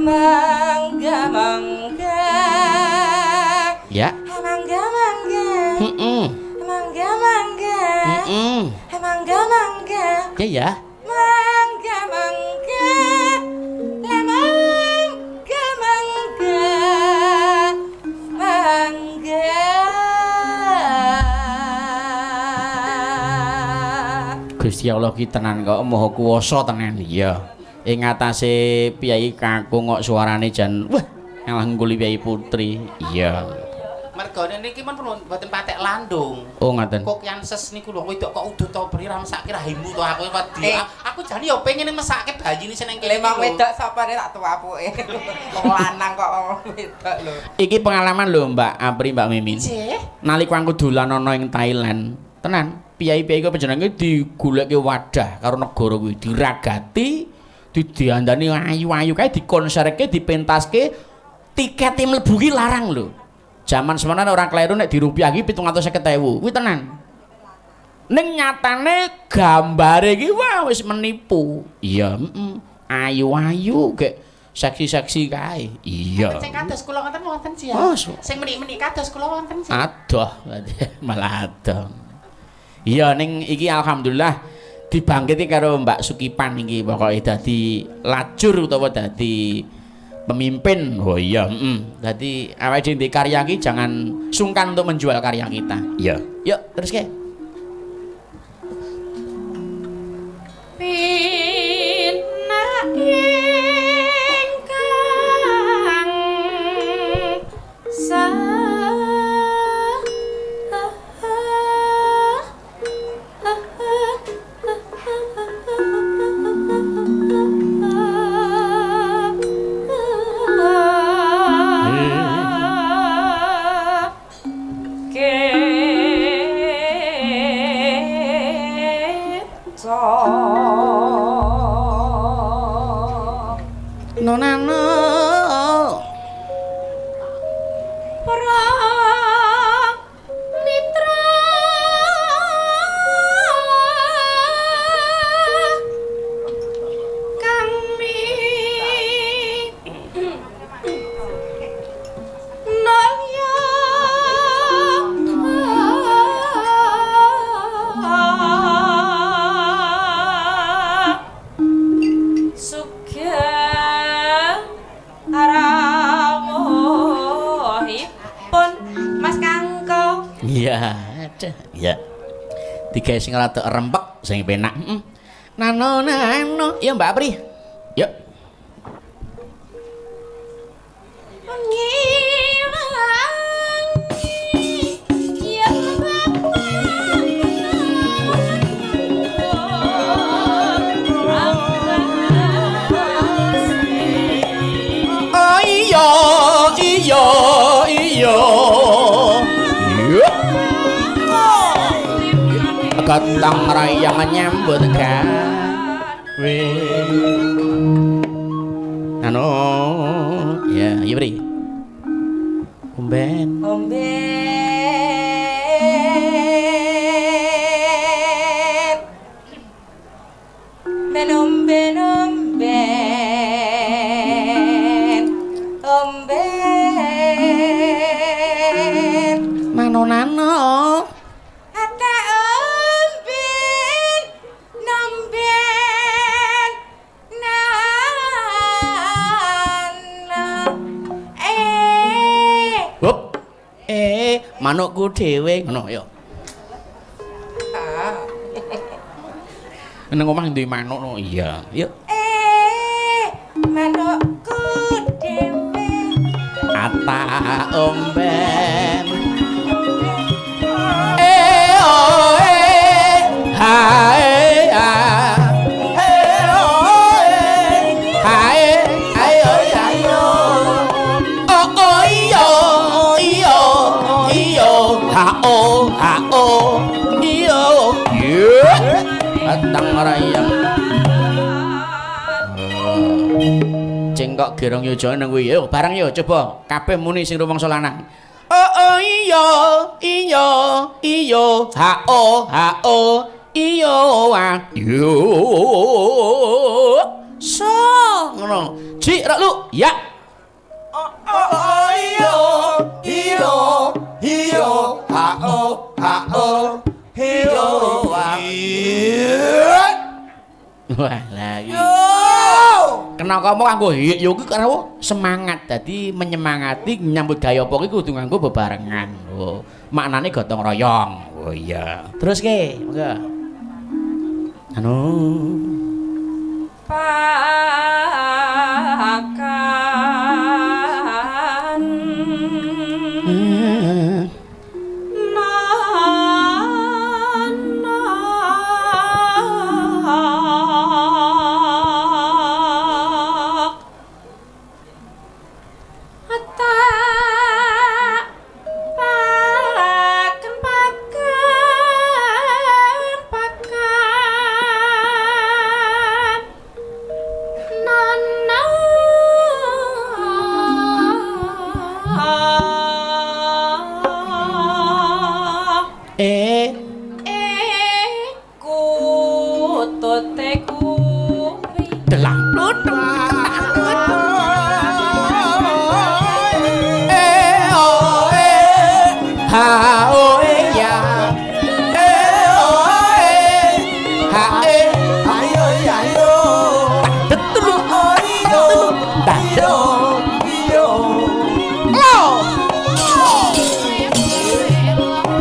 Mangga mangga. Ya. Mangga mangga. Mangga mangga. Mangga mangga. Ya ya. Mangga mangga. La mangga mangga. Mangga. Gusti Allah ki tenan kok maha kuwasa tenan. Iya. Ing atase piyai kakung kok suarane jan wah ngalah ngguli piyai putri. Iya. Mergane niki men mboten patek landung. Oh ngaten. Kok yanses niku lho wedok kok udut to beri ra mesake rahimu to aku wedi. Aku jane ya pengen mesake bayine sing nang kene. Lha wong wedok sapa nek tak tuapuke. Wong lanang kok wong wedok lho. Iki pengalaman lho Mbak Apri Mbak Mimin. Nggih. Nalika aku dolan ana ing Thailand, tenan, piyai-piyai ku panjenengan digoleki wadah karo negara kuwi, diragati, didiandani ayu-ayu kae dikonserke, dipentaske, tikete mlebu ki larang lho. Jaman semono ora kleru nek dirupiahki 750.000. Kuwi tenan. Ning nyatane gambare iki wah wis menipu. Iya, heeh. Ayu-ayu gek seksi-seksi kae. Iya. Sing kados kula ngoten wonten sih ya. Sing menik-menik kados kula wonten sih. Adoh, malah adoh. Iya ning iki alhamdulillah dibangkiti karo Mbak Sukipan iki pokoke dadi lajur utawa dadi pemimpin. Oh iya, Dadi awake dhewe karya iki jangan sungkan untuk menjual karya kita. Iya. Yuk, teruske. Pinak ingkang sa Digawe sing rada rempek sing penak. Heeh. Nano nano. Ya Mbak Apri. Yuk. Oh iya iya iya. Gotong royong nyambut gawe. Anu, ya, iya Pri. Omben. Omben. Ben omben omben. Omben. Nano nano. Ata omben nomben nana eh. Hop. Manukku dhewe ngono ya. Ah. Nang omah duwe manuk no. Iya. Yuk. Manukku dhewe. Ata omben. Oh eh ha eh a. Oh eh ha eh ayo ayo. Oh oh iyo iyo iyo ha oh iyo. Atang rayang. Cengkok gerong yo nang kuwi. Yo bareng yo coba kabeh muni sing rumangsa lanang. Oh oh iya iya iya ha oh iya ah. Yo. So ngono. Cik rek lu. Ya. Oh oh iya iya iya ha oh iya ah. Wah, lah iki. Kena kamu nganggo yo kuwi karo semangat. Dadi menyemangati nyambut gawe apa kuwi kudu nganggo bebarengan. Oh, maknane gotong royong. Oh iya. Terus ke, monggo. Anu. Pakan.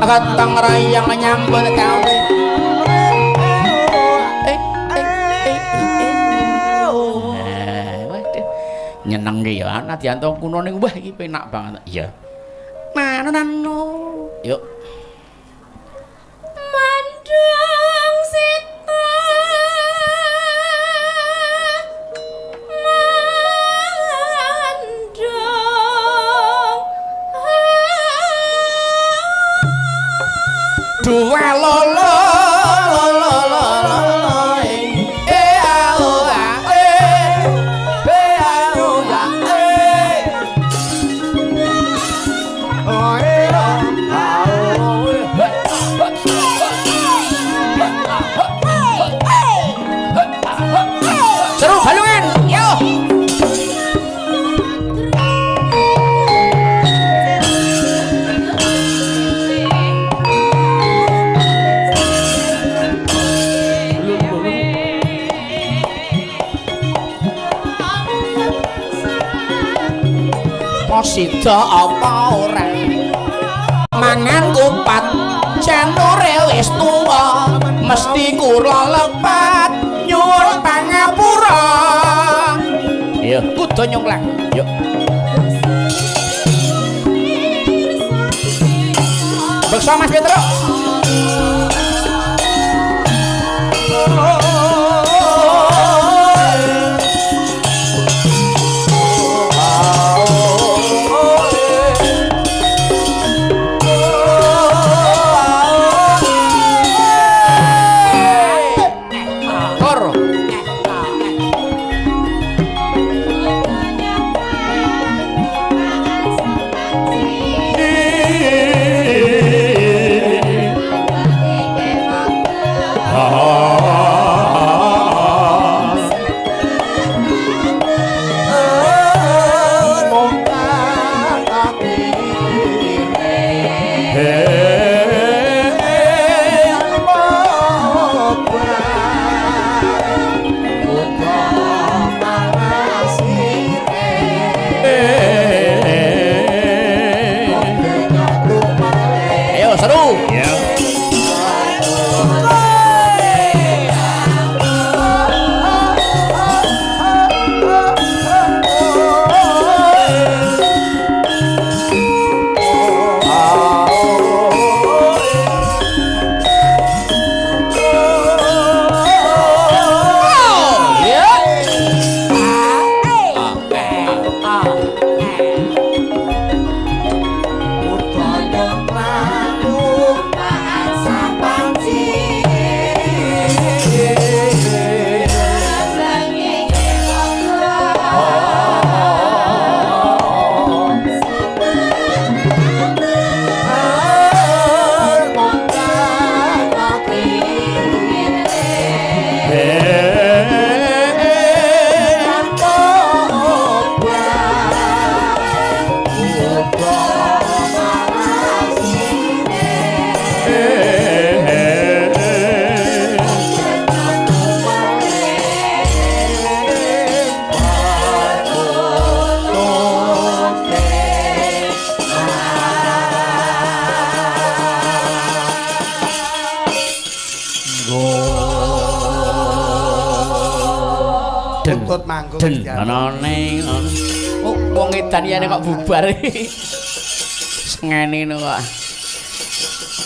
Gotong royong nyambut gawe. Waduh. Nyenengke ya nadyanto kuno ning wah iki penak banget. Iya. Nano nano. Yuk. Mandung sita. Mandung. Dua lolo lolo lolo e a o a e b a o a e o e a o e. Seru balungan yo. Sida apa ora mangan kupat janure wis tuwa Mesti kula lepat nyuwun pangapura. Ayo kudu nyongklak. Yuk. Beksa Mas Petro. Kor. Ayo seru. Tuntut manggung. Den ana ning oh wong edan yene kok bubar. Sengene ngono kok.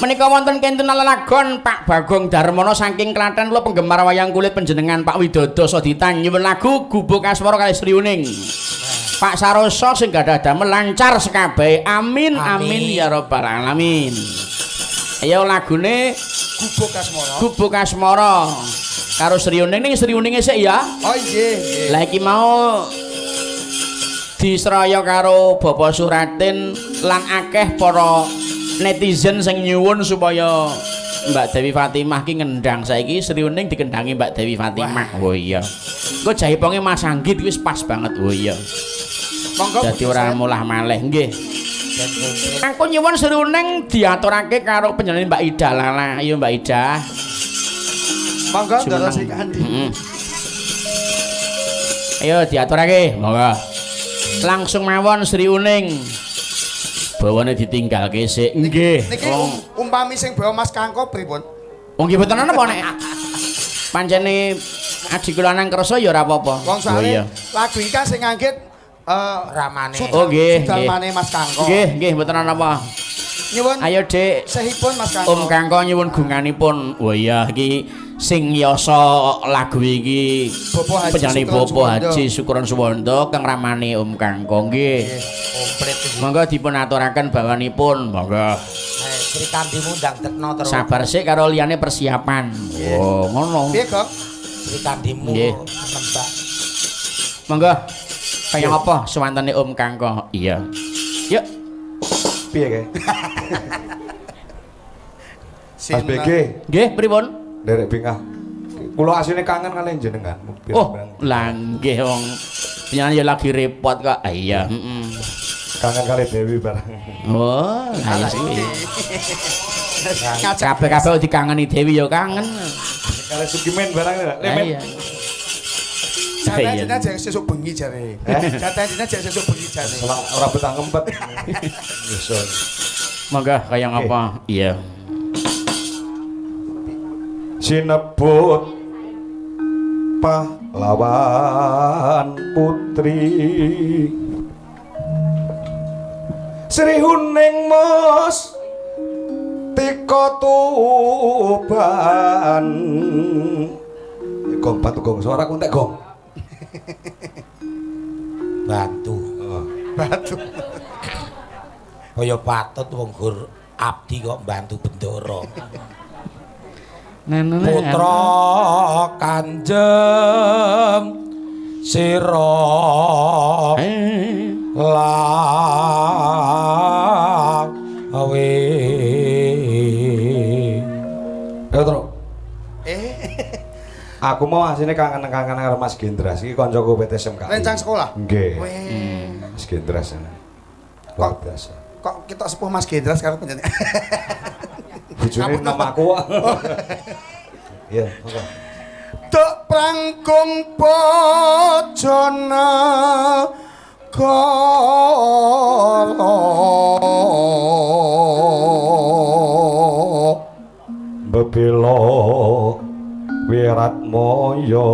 Menika wonten kenten lelagon Pak Bagong Darmono saking Klaten kula penggemar wayang kulit panjenengan Pak Widodo Soditan nyuwun lagu Gubuk Asmara kalih Sri Uning. Pak Saroso sing gadah damel lancar sekabehe. Amin amin ya rabbal alamin. Ayo lagune Gubuk Asmara. Gubuk Asmara karo Sri Uning ning Sri Uninge sik ya. Oh nggih. Lah iki mau disraya karo Bapak Suratin lan akeh para netizen sing nyuwun supaya Mbak Dewi Fatimah ki ngendang. Saiki Sri Uning dikendangi Mbak Dewi Fatimah. Oh iya. Engko jaiponge Mas Anggit wis pas banget. Oh iya. Monggo dadi ora mulah malih nggih. Aku nyuwun Sri Uning diaturake karo panjenengan Mbak Ida Lala. Ayo Mbak Ida. Monggo Ndara Sri Kandi. Ayo diaturake, monggo. Langsung mawon Sri Uning. Bawane ditinggalke sik. Nggih. Niki umpami sing bawa Mas Kangko pripun? Wong nggih mboten ana apa nek. Pancene adi kula nang kersa ya ora apa-apa. Wong soalé lagu iki kan sing nganggit ramane. Oh nggih. Sudarmane Mas Kangko. Nggih, nggih mboten ana apa. Nyuwun. Ayo Dik. Sehipun Mas Kangko. Om Kangko nyuwun gunganipun. Oh iya iki sing yasa lagu iki Bapak Haji Sukron Suwondo kang ramane Om Kangko nggih. Komplit iki. Monggo dipun aturaken bawanipun, monggo. Sri Kandimu ndang tekno terus. Sabar sik karo liyane persiapan. Oh, ngono. Piye, Gong? Sri Kandimu nembak. Monggo. Kaya apa suwantene Om Kangko? Iya. Yuk. Piye kae? Mas BG. Nggih, pripun? Nderek bingah. Kula asline kangen kaliyan jenengan. Oh, lah nggih wong panjenengan ya lagi repot kok. Ah iya, heeh. Kangen kali Dewi barang. Oh, lah iya sih. Kabeh-kabeh dikangeni Dewi ya kangen. Kali Sukimen barang lho. Iya. Jatah jenengan jek sesuk bengi jare. Jatah jenengan jek sesuk bengi jare. Ora betah ngempet. Iso. Monggo kaya ngapa? Iya. Sinebut pahlawan putri Sri Huning Mas Tika Tuban. Gong batu gong suara ku entek gong. Batu. Batu. Kaya patut wong gur abdi kok mbantu bendara. Putra Kanjeng Sira Lawe. Ayo Tru. Aku mau asine kangen-kangen karo Mas Gendras iki kancaku PT SMKI. Rencang sekolah? Nggih. Weh. Mas Gendras. Luar biasa. Kok kita sepuh Mas Gendras karo panjenengan? Bojone nom aku kok. Iya, monggo. Tok prangkung bojone kala bebela Wiratmaya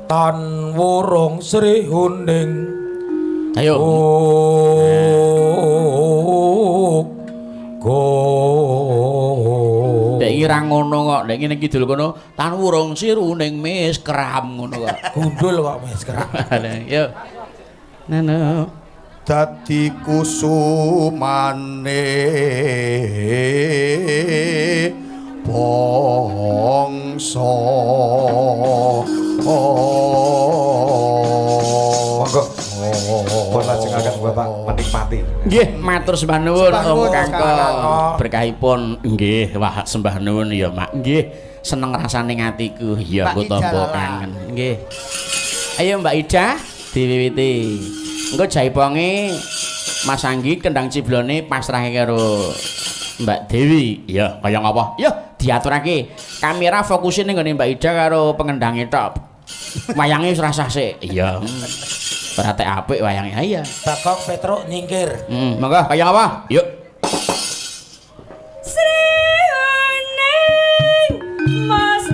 tan wurung Sri Huning. Ayo. Go. Dek iki ra ngono kok, dek ngene kidul kono tan wurung Sri Huning mis kram ngono kok. Gundul kok mis kram. Yo. Nano. Dadi kusumane bangsa. Monggo. Pun lajengaken Bapak menikmati. Nggih, matur sembah nuwun Om Kangko. Berkahipun nggih, wah sembah nuwun ya, Mak. Nggih, seneng rasane atiku. Ya aku tampa kangen. Nggih. Ayo Mbak Ida diwiwiti. Engko jaiponge Mas Anggi kendang ciblone pasrahke karo Mbak Dewi. Ya, kaya ngapa? Ya, diaturake. Kamera fokusin ning nggone Mbak Ida karo pengendange tok. Wayange wis rasah sik. Iya. Ora tek apik wayange. Ha iya. Bagong Petruk nyingkir. Monggo kaya ngapa? Yuk. Sri Huning Mas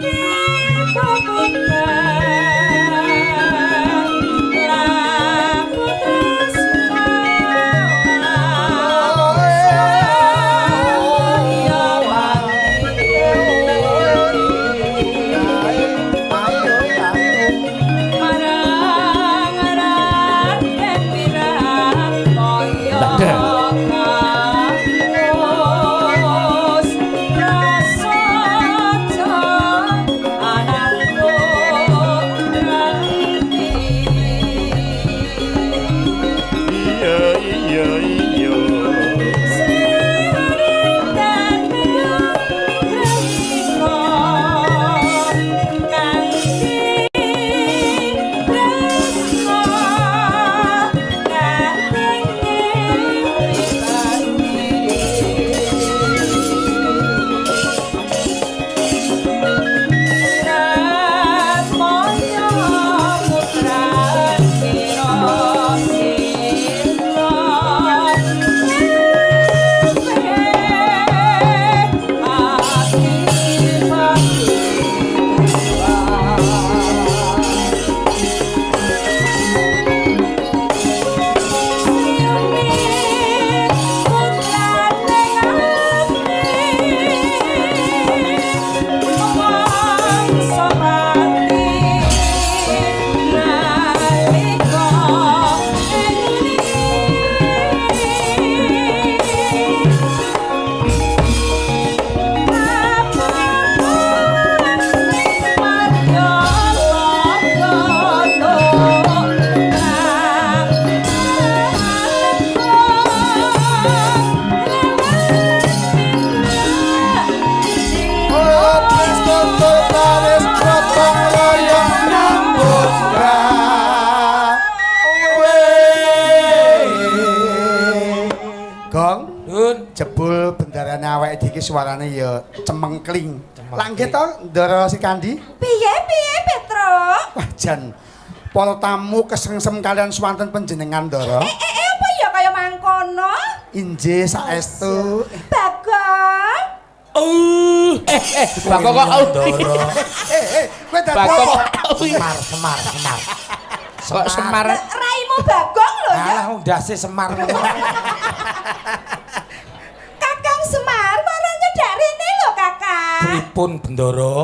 Jebul bendarane awake dhewe iki suarane ya cemengkling. Lah nggih to, Ndara Sikandi? Piye piye Petruk? Wah jan para tamu kesengsem kalian swanten panjenengan Ndara. Apa ya kaya mangkono? Injih saestu. Bagong. Bagong kok Ndoro. Kowe dadi Bagong apa? Semar, Semar, Semar. Kok Semar? Raimu Bagong lho ya. Alah ndase Semar. Kakang Semar marang nyedak rene lho, Kakang. Pripun Bendoro?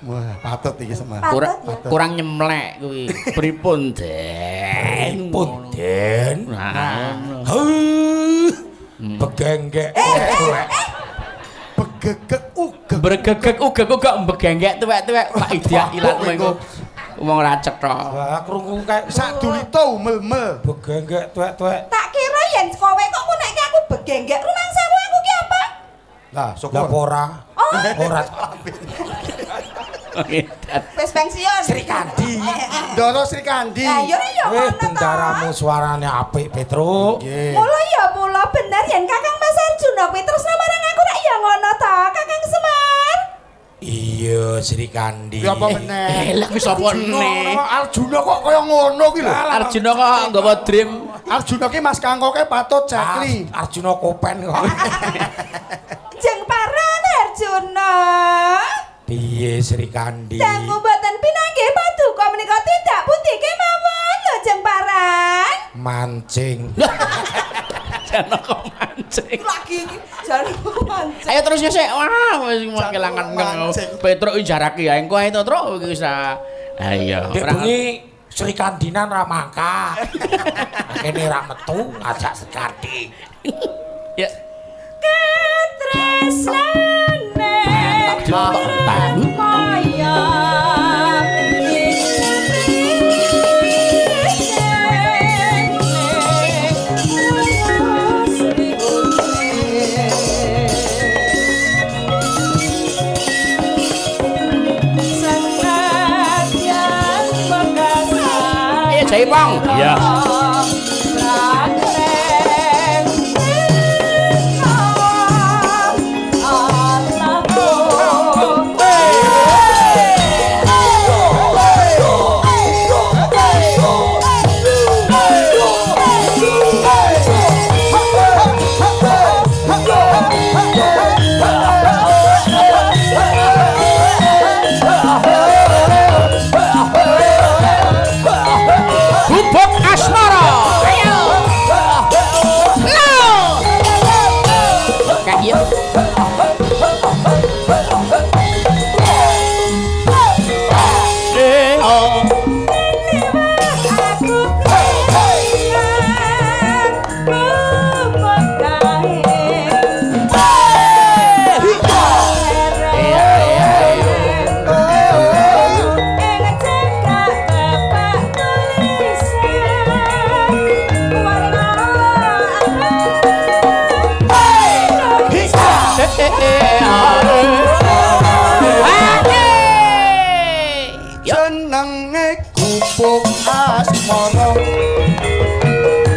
Wah, patut iki Semar. Kurang Patut ya. kurang nyemlek kuwi. Pripun, Den? Pripun, Den? Nah. Huh. Begenggek tuwek. Begegek ugek. Bergegek ugek ugek begenggek tuwek-tuwek Pak Idiak ilatmu iku. Wong ora cetha. Wah, krungu kae Sak dulito mel-mel. begenggek tuwek-tuwek. Tak kira yen kowe kok ngunekke aku begenggek rumangsamu aku ki apa? Lah, Lah syukur. ora. Oh. Ora. Wis pensiun. Sri Kandi. Ndoro Sri Kandi. Lah ya ya Eh, ngono to. bendaramu suarane apik, Petruk. Nggih. Mula ya mula bener yen Kakang Mas Arjuna kuwi tresna marang aku rak ya ngono to, Kakang Semar. Iya, Sri Kandi. Ya apa meneh? Lah kuwi sapa neh? Arjuna kok kaya ngono ki lho. Arjuna kok nggawa dream. Arjuna ki Mas Kangkoke patut Jekli. Arjuna Kopen kok. Jeng paran Arjuna. Piye Sri Kandi? Dangu mboten pinanggih paduka menika tindak pundi kemawon lho Jeng paran. Mancing. Jana kok mancing. Lagi iki jan mancing. Ayo terus ya sik. Wah, wis mau kelangan Mancing. Petruk iki jarake ya engko ae to, Truk iki wis ah. Ah iya. Dek bengi Sri Kandinan ra mangkat. Kene ra metu ngajak Sri Kandi. Ya. Katresnane kaya Ayo Jaipong. Ya. Gubuk Asmara. Ayo. Lo. Kayak Oh. Jenenge gubuk asmara.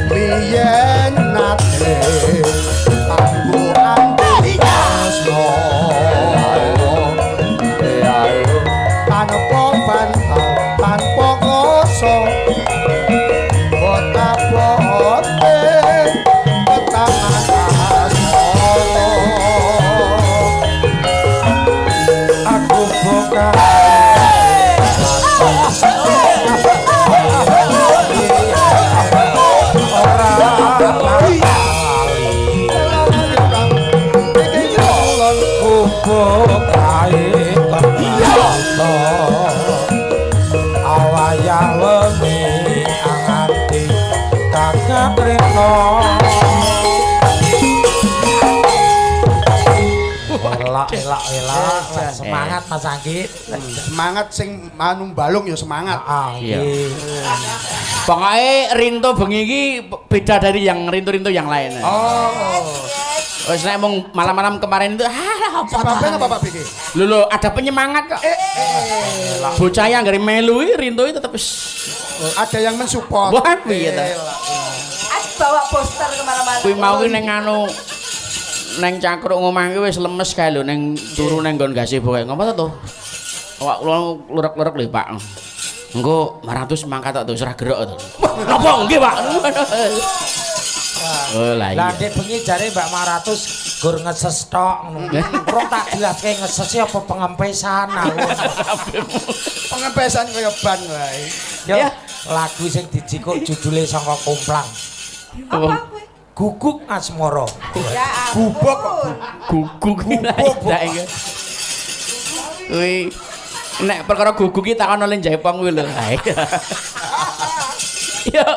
Biyen nate panggonan tresno. Tanpa bantah, tanpa rasa. Bota-bote petang asmara. Aku buka. Awayah wengi anganti kakak reno. Elak elak elak semangat Mas Anggit. Semangat sing anu balung ya semangat. Ah, Iya. nggih. Pokoknya Rinto bengi iki beda dari yang rinto-rinto yang lain. Oh. Wis nek mung malam-malam kemarin itu ah apa Sebabnya ta? apa Pak Biki? Lho lho, ada penyemangat kok. Bocah yang gari melu iki Rinto iki tetep wis Ada yang mensupport. Wah, piye ta? Bawa poster kemana-mana. Kuwi mau ki ning anu neng cakruk ngomah ki wis lemes kae lho ning turu neng nggon gazebo kae. Ngopo to? Awak kula lurek-lurek lho, Pak. Engko 500 mangkat tok to, wis ora gerok to. Wah, napa nggih, Pak? Oh lah Lah iya. ndek bengi jare Mbak Maratus gur ngeses tok ngono. Ora tak jelaske ngeses apa pengempesan aku. Pengempesan kaya ban wae. Yo, Ya. lagu sing dijikuk judule saka Komplang. Apa kuwi? Guguk Asmara. Ya ampun. Gubuk kok. Guguk iki. Kuwi nek perkara guguk iki takon oleh Jaipong kuwi lho. Yo. Iya.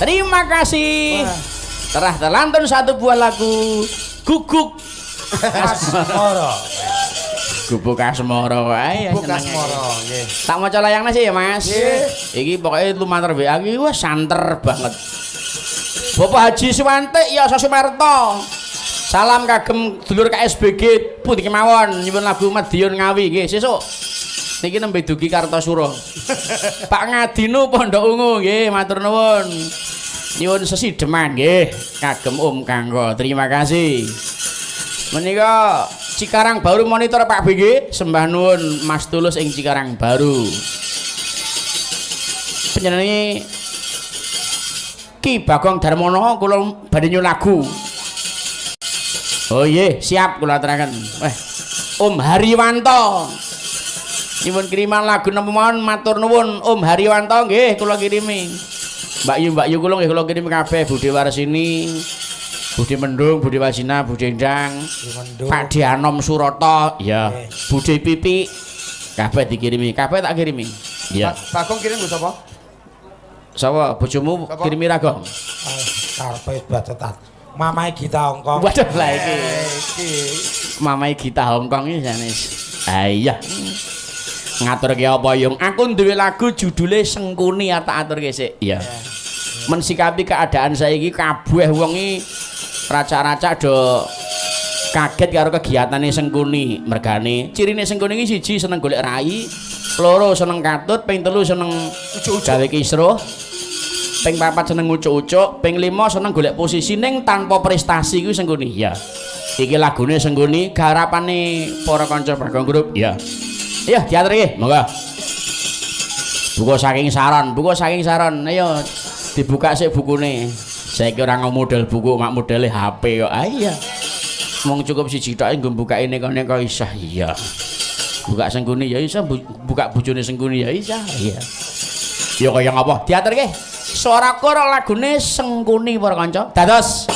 Terima kasih. Telah terlantun satu buah lagu Guguk Asmara. Gubuk Asmara wae ya Gubuk senenge. Asmara, nggih. Tak maca layangnya sih ya, Mas. Nggih. Iki pokoknya lumantar WA iki wah santer banget. Bapak Haji Suwantik ya Sumarto. Salam kagem dulur KSBG pundi kemawon nyuwun lagu Madiun Ngawi nggih sesuk. Niki nembe dugi Kartosuro. Pak Ngadinu Pondok Ungu nggih matur nuwun. Nyuwun sesideman nggih kagem Om Kangko. Terima kasih. Menika Cikarang Baru monitor Pak BG sembah nuwun Mas Tulus ing Cikarang Baru. Panjenengane Ki Bagong Darmono kula badhe nyuwun lagu. Oh iya, siap kula aturaken. Om Hariwanto. Nyuwun kiriman lagu napa mawon matur nuwun Om Hariwanto nggih kula kirimi. Mbak Yu Mbak Yu kula nggih kula kirimi kabeh Bude Warsini, Bude Mendung, Bude Wasina, Bude Endang. Mendung. Pak Dianom Surata, ya. Bude Pipi, kabeh dikirimi, kabeh tak kirimi. Iya. Bagong kirim nggo sapa? Sapa bojomu Sapa? kirimi ra, Gong? Karepe bacetan. Mamae Gita Hongkong. Waduh lah iki. Iki. Mamae Gita Hongkong iki jane. Ah iya. Ngaturke apa yung? Aku duwe lagu judule Sengkuni ya tak aturke sik. Iya. Mensikapi keadaan saiki kabeh wong iki racak-racak do kaget karo kegiatane Sengkuni. Mergane cirine Sengkuni iki siji seneng golek rai, loro seneng katut, ping telu seneng gawe kisruh, ping papat seneng ucuk-ucuk, ping lima seneng golek posisi ning tanpa prestasi kuwi Sengkuni. Ya. Iki lagune Sengkuni garapane para kanca Bagong Group. Ya. Iya, diatur iki, monggo. Buka saking saron, buka saking saron. Ayo dibuka sik bukune. Saiki ora model buku, mak modele HP kok. Ah iya. Mung cukup siji tok nggo mbukake neko-neko isah. Iya. Buka Sengkuni ya isah, buka bojone Sengkuni ya isah. Iya. Ya kaya ngapa? Diaturke. Suara kor lagune Sengkuni para kanca. Dados.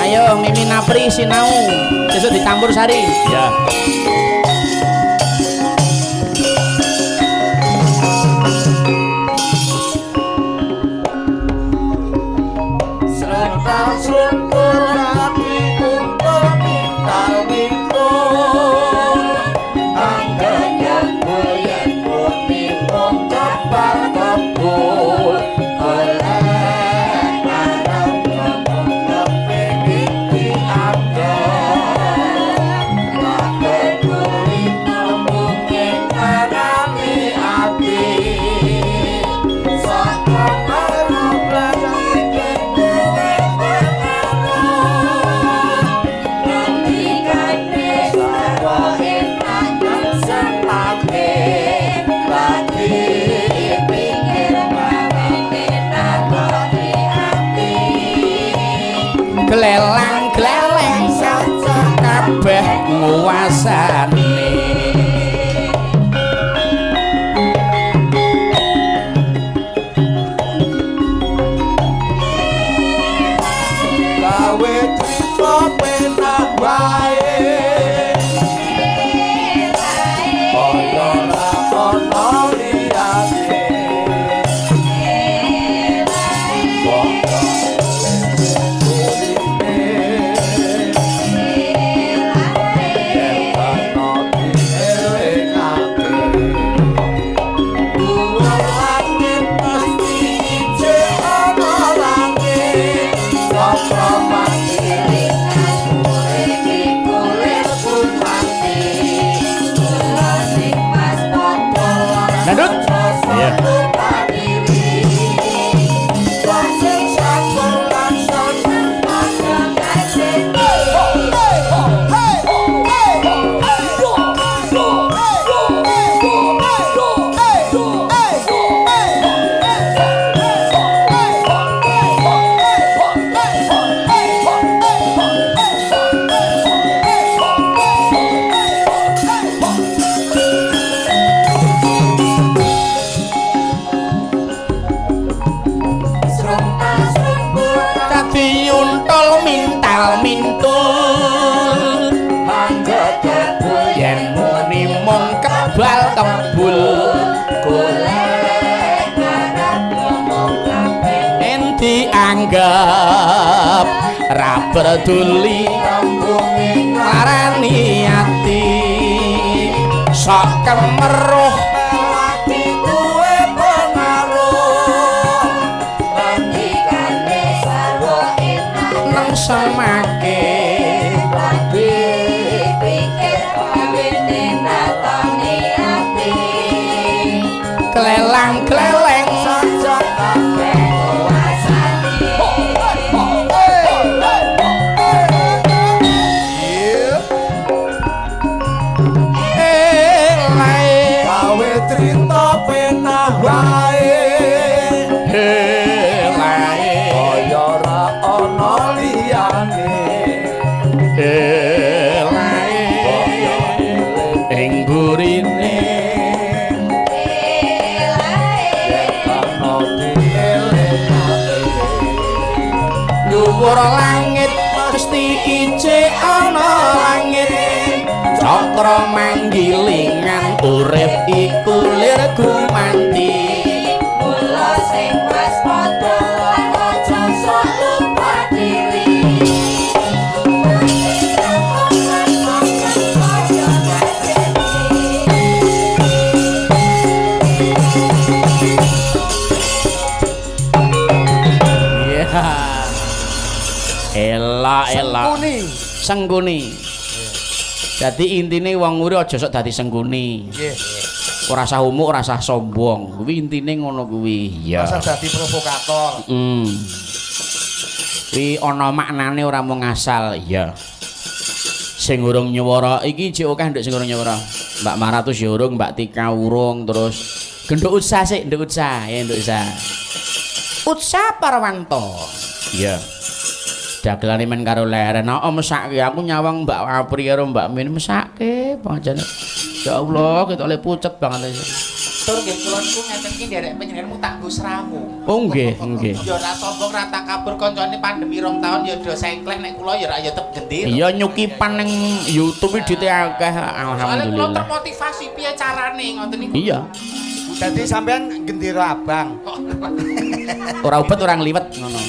Ayo Mimi Napri sinau. Sesuk dicampur sari. Ya. Glelang-gleleng kabeh nguwasane. Gawe crita penak wae. Kaya ra Diuntul mintal mintul yen muni mung kebal kebul Golek endi anggap ra peduli larani ati sok kemeruh duwe pengaruh ngendikane sarwa enak nang semake dipikir kawene natoni ati klelang-kleleng Gawe trita penah wae kaya ora ana liyane ing burine ana dielingake dhuwur langit mesti ije ana langit cakra manggilingan urip iku lir gumanti mula sing waspada lan aja sok lupa diri. Iya. Elak elak. Sengkuni. Sengkuni. Dadi intine wong urip aja sok dadi sengkuni. Nggih. Ora usah umuk, ora usah sombong. Kuwi intine ngono kuwi. Iya. Ora usah dadi provokator. Kuwi ana maknane ora mung ngasal. Iya. Sing urung nyuwara iki jek akeh nduk sing urung nyuwara. Mbak Maratus ya urung, Mbak Tika urung, terus Genduk Utsa sik, Nduk Utsa, ya Nduk Utsa. Utsa Parwanto. Iya. Dagelane men karo leren. Oh, mesake aku nyawang Mbak Apri karo Mbak Min mesake pancen. Ya Allah, ketole pucet banget. Tur nggih kula niku ngeten iki nderek panjenenganmu tak nggo srawung. Oh nggih, nggih. Ya ora sombong ra takabur kancane pandemi 2 tahun ya do sengklek nek kula ya ra ya tetep gendera. Iya nyukipan ning YouTube iki dite akeh Soale kula alhamdulillah. termotivasi piye carane ngoten niku. Iya. Dadi sampean gendera abang. Ora ubet ora ngliwet ngono.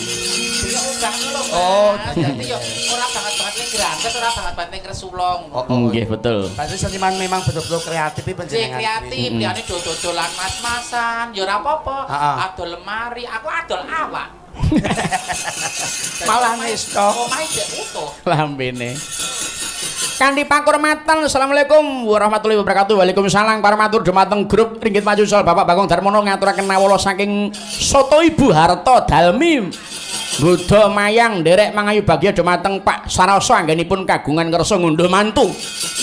Ya obah ngono lho. Oh, Mas. Dadi ya ora banget-banget ning grantes, ora banget-banget ning Kresula ngono. Nggih, betul. Berarti seniman memang betul-betul kreatif iki Sing panjenengan. kreatif, liyane do dodolan mas-masan, ya ora apa-apa. Ha-ha. Adol lemari, aku adol awak. Malah nista. Omahe jek utuh. Lambene. Kanthi pakurmatan, assalamualaikum warahmatullahi wabarakatuh. Waalaikumsalam para matur dumateng grup Ringgit Maju Sol Bapak Bagong Darmono ngaturaken nawala saking Soto Ibu Harto Dalmi Buddha Mayang nderek mangayu bagya dumateng Pak Saroso anggenipun kagungan kersa ngunduh mantu.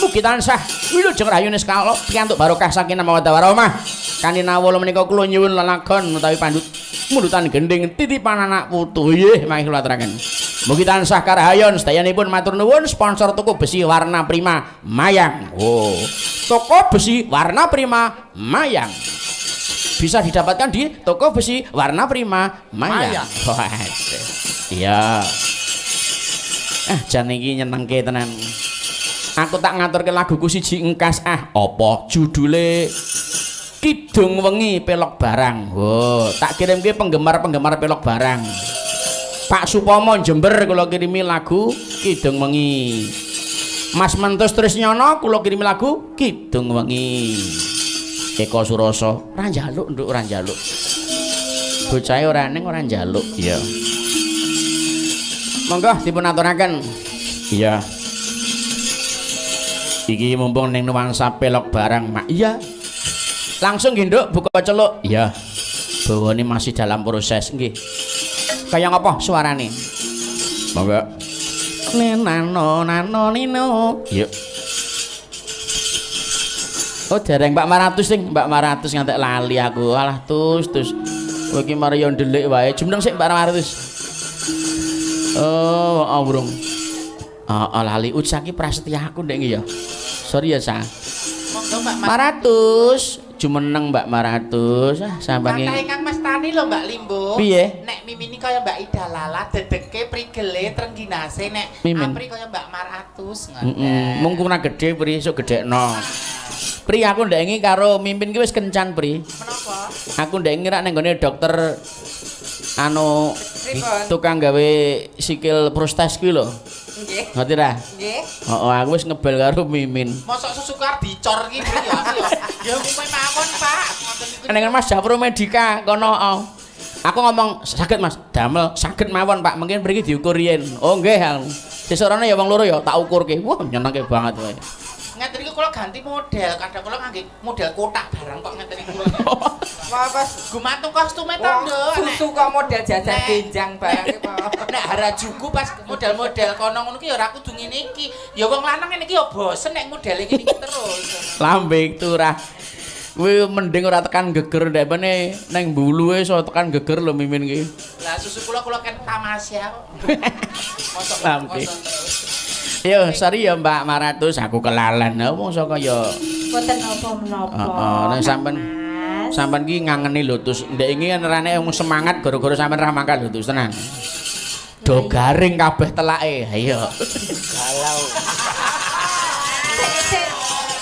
Mugi tansah wilujeng rahayu niskala pikantuk barokah sakinah mawaddah warahmah. Kanthi nawala menika kula nyuwun lelagon utawi pandut mundutan gending titipan anak putu. Nggih, mangke kula aturaken. Mugi tansah karahayon sedayanipun matur nuwun sponsor toko besi Warna Prima Mayang. Oh, toko besi Warna Prima Mayang. Bisa didapatkan di toko besi Warna Prima Mayang. Wah, iya. Ah, jan iki nyenengke tenan. Aku tak ngaturke laguku siji engkas ah, apa judule Kidung Wengi Pelok Barang. Oh, tak kirimke penggemar-penggemar pelok barang. Pak Supomo Jember kula kirimi lagu Kidung Wengi. Mas Mentus Trisnyono kula kirimi lagu Kidung Wengi. Eko Suroso ora njaluk nduk ora njaluk. Bocahe ora ning ora njaluk. Iya. Monggo dipun aturaken. Iya. Iki mumpung ning nuansa pelok barang, Mak. Iya. Langsung nggih, Nduk, buka celuk. Iya. Bawane masih dalam proses nggih. Kaya ngapa suarane? Monggo. Nenano nano nino. Yuk. Oh, dereng Mbak Maratus sing Mbak Maratus ngantek lali aku. Alah tus tus. Kowe iki mari yo ndelik wae. Jumneng sik Mbak Maratus. Oh, oh burung. Oh, lali Uca iki prasetya aku ndek iki ya. Sorry ya, Sa. Monggo Mbak Maratus. Jumeneng Mbak Maratus. Ah, sampean Katahe iki. Kang Mas Tani lho Mbak Limbo. Piye? Nek Mimin kaya Mbak Ida Lala dedeke prigele trengginase nek Mimin. Apri kaya Mbak Maratus ngoten. Heeh, mung kurang gedhe Pri, esuk gedhekno. Pri aku ndek ingi karo Mimin ki wis kencan Pri. Menapa? Aku ndek ingi rak ning nggone dokter anu Pripun? tukang gawe sikil prostes kuwi lho. Nggih. Ngerti ra? Nggih. Heeh, aku wis ngebel karo Mimin. Mosok susu kar dicor ki Pri ya aku ya. Ya umume mawon Pak. Ngoten niku. Ning Mas Japro Medika kono. Oh. Aku ngomong saged Mas, damel saged mawon Pak, mungkin mriki diukur yen. Oh nggih. Sesuk rono ya wong loro ya tak ukurke. Wah, nyenengke banget kowe. Ngeten niku kula ganti model, kadang kula ngangge model kotak barang kok ngeten niku. Wah, pas Gumantung kostume to, wong Nduk. susu kok model jajan Nek. genjang barang iki kok. Nek Harajuku pas model-model kono ngono ki ya ora kudu ngene iki. Ya wong lanang ngene iki ya bosen nek modele ngene iki terus. Lambe turah. Kuwi mending ora tekan geger ndekne neng buluwe iso tekan geger lho Mimin ki. Lah susu kula kula kan tamasya kok. Mosok Lambe. kosong terus. Yo, sorry ya Mbak Maratus, aku kelalen. Wong saka ya Mboten napa-menapa. Heeh, nek sampean Mas. sampean ki ngangeni lho terus ndek ingi kan rane wong semangat gara-gara sampean ra mangkat lho terus tenan. Do garing kabeh telake. Ayo. Galau. Sik, sik.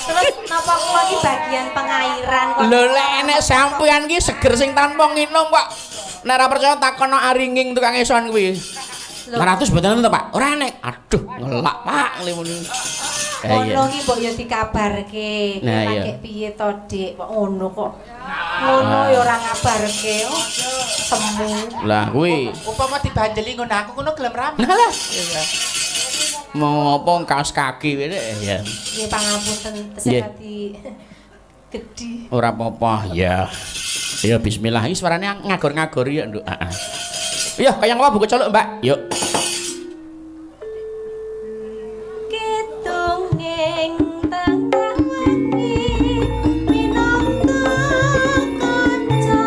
Terus napa kula iki bagian pengairan kok. Lho lek enek sampean ki seger sing tanpa nginum kok. Nek ora percaya takono aringing tukang eson kuwi. Lho. 500 mboten enten to, Pak? Ora enek. Aduh, ngelak, Pak nglimune. Ngono ki mbok ya dikabarke. Nah, iya. Lagi piye to, Dik? Kok ngono kok. Ngono ya ora ngabarke. Oh, semu. Lah kuwi. Upama dibanjeli ngono aku ngono gelem ra. Lah lah. Mau apa kaos kaki wae ya. Nggih pangapunten tesih Nggih. dadi gedhi. Ora apa-apa, ya. Ya bismillah. Iki suarane ngagor-ngagor ya, Nduk. Heeh. Iya, kaya ngapa buku colok, Mbak? Yuk. Ketunging tangwangi minangka kanca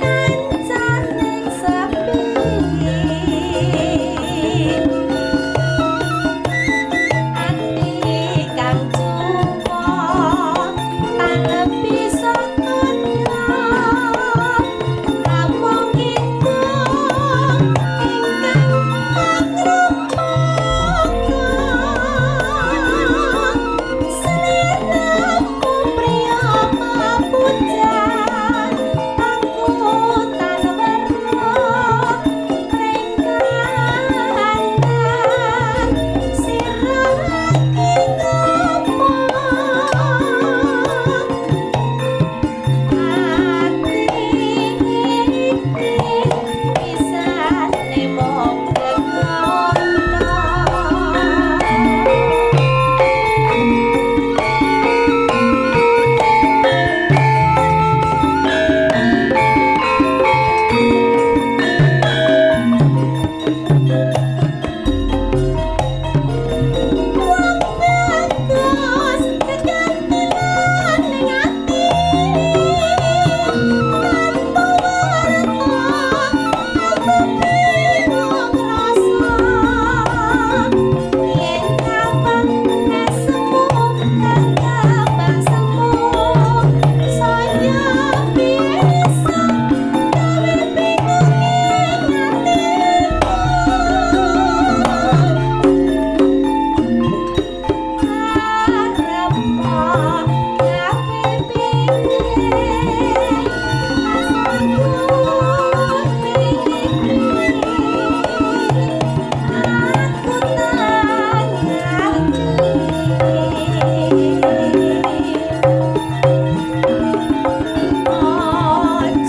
kancaning sepi ati kang cuwa tanepi satuna namung kidung ingkang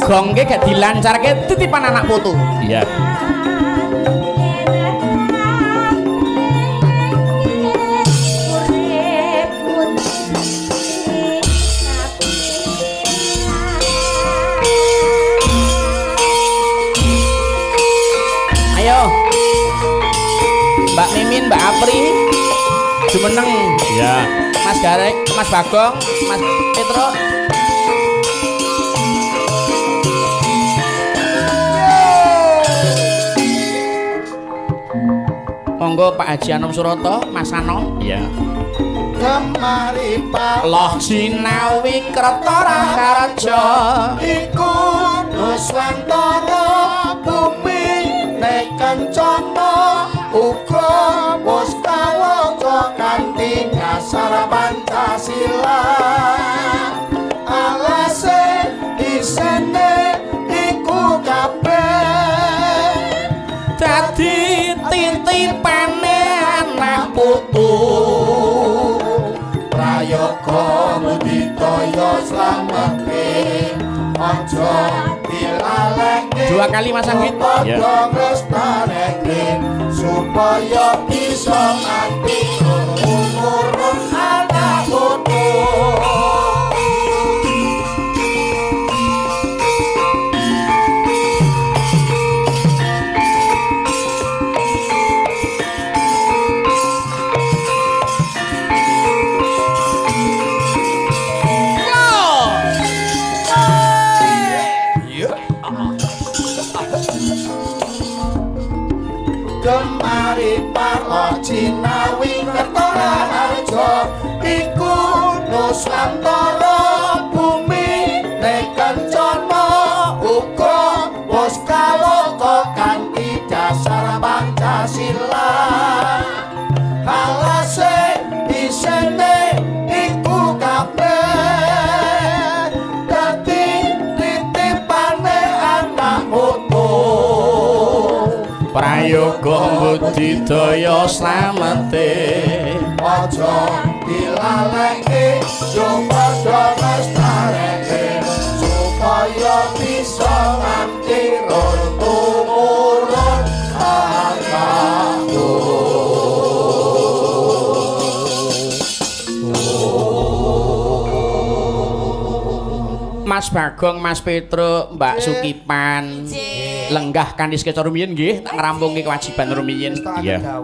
Gongke gak dilancarke titipan anak putu. Iya. Ayo. Mbak Mimin, Mbak Apri. Jumeneng. Iya. Mas Garek, Mas Bagong, Mas Petro. Monggo Pak Haji Anom Suroto, Mas Anom. Iya. Gemari Loh Jinawi Kertaraharja iku Nuswantara bumi nek kencana uga wis kawaca kanthi dasar Pancasila. Alase isene iku kabeh dadi titipane anak putu. Prayoga muditaya slamete aja dilaleke. Dua kali Mas Anggit. Padha nglestareke supaya bisa nganti umur anak putu. Gemari parlo Jinawi Kertaraharja iku Nuswantara bumi nek kencana uga wis kaloka kanthi dasar Pancasila. Alase isene iku kabeh dadi titipane anak putu. Prayoga budidaya slamete aja dilaleke yo padha lestareke supaya bisa nganti tumurun anak. Mas Bagong, Mas Petruk, Mbak Sukipan lenggah kanthi sekeca rumiyin nggih, tak ngrampungke kewajiban rumiyin. Iya.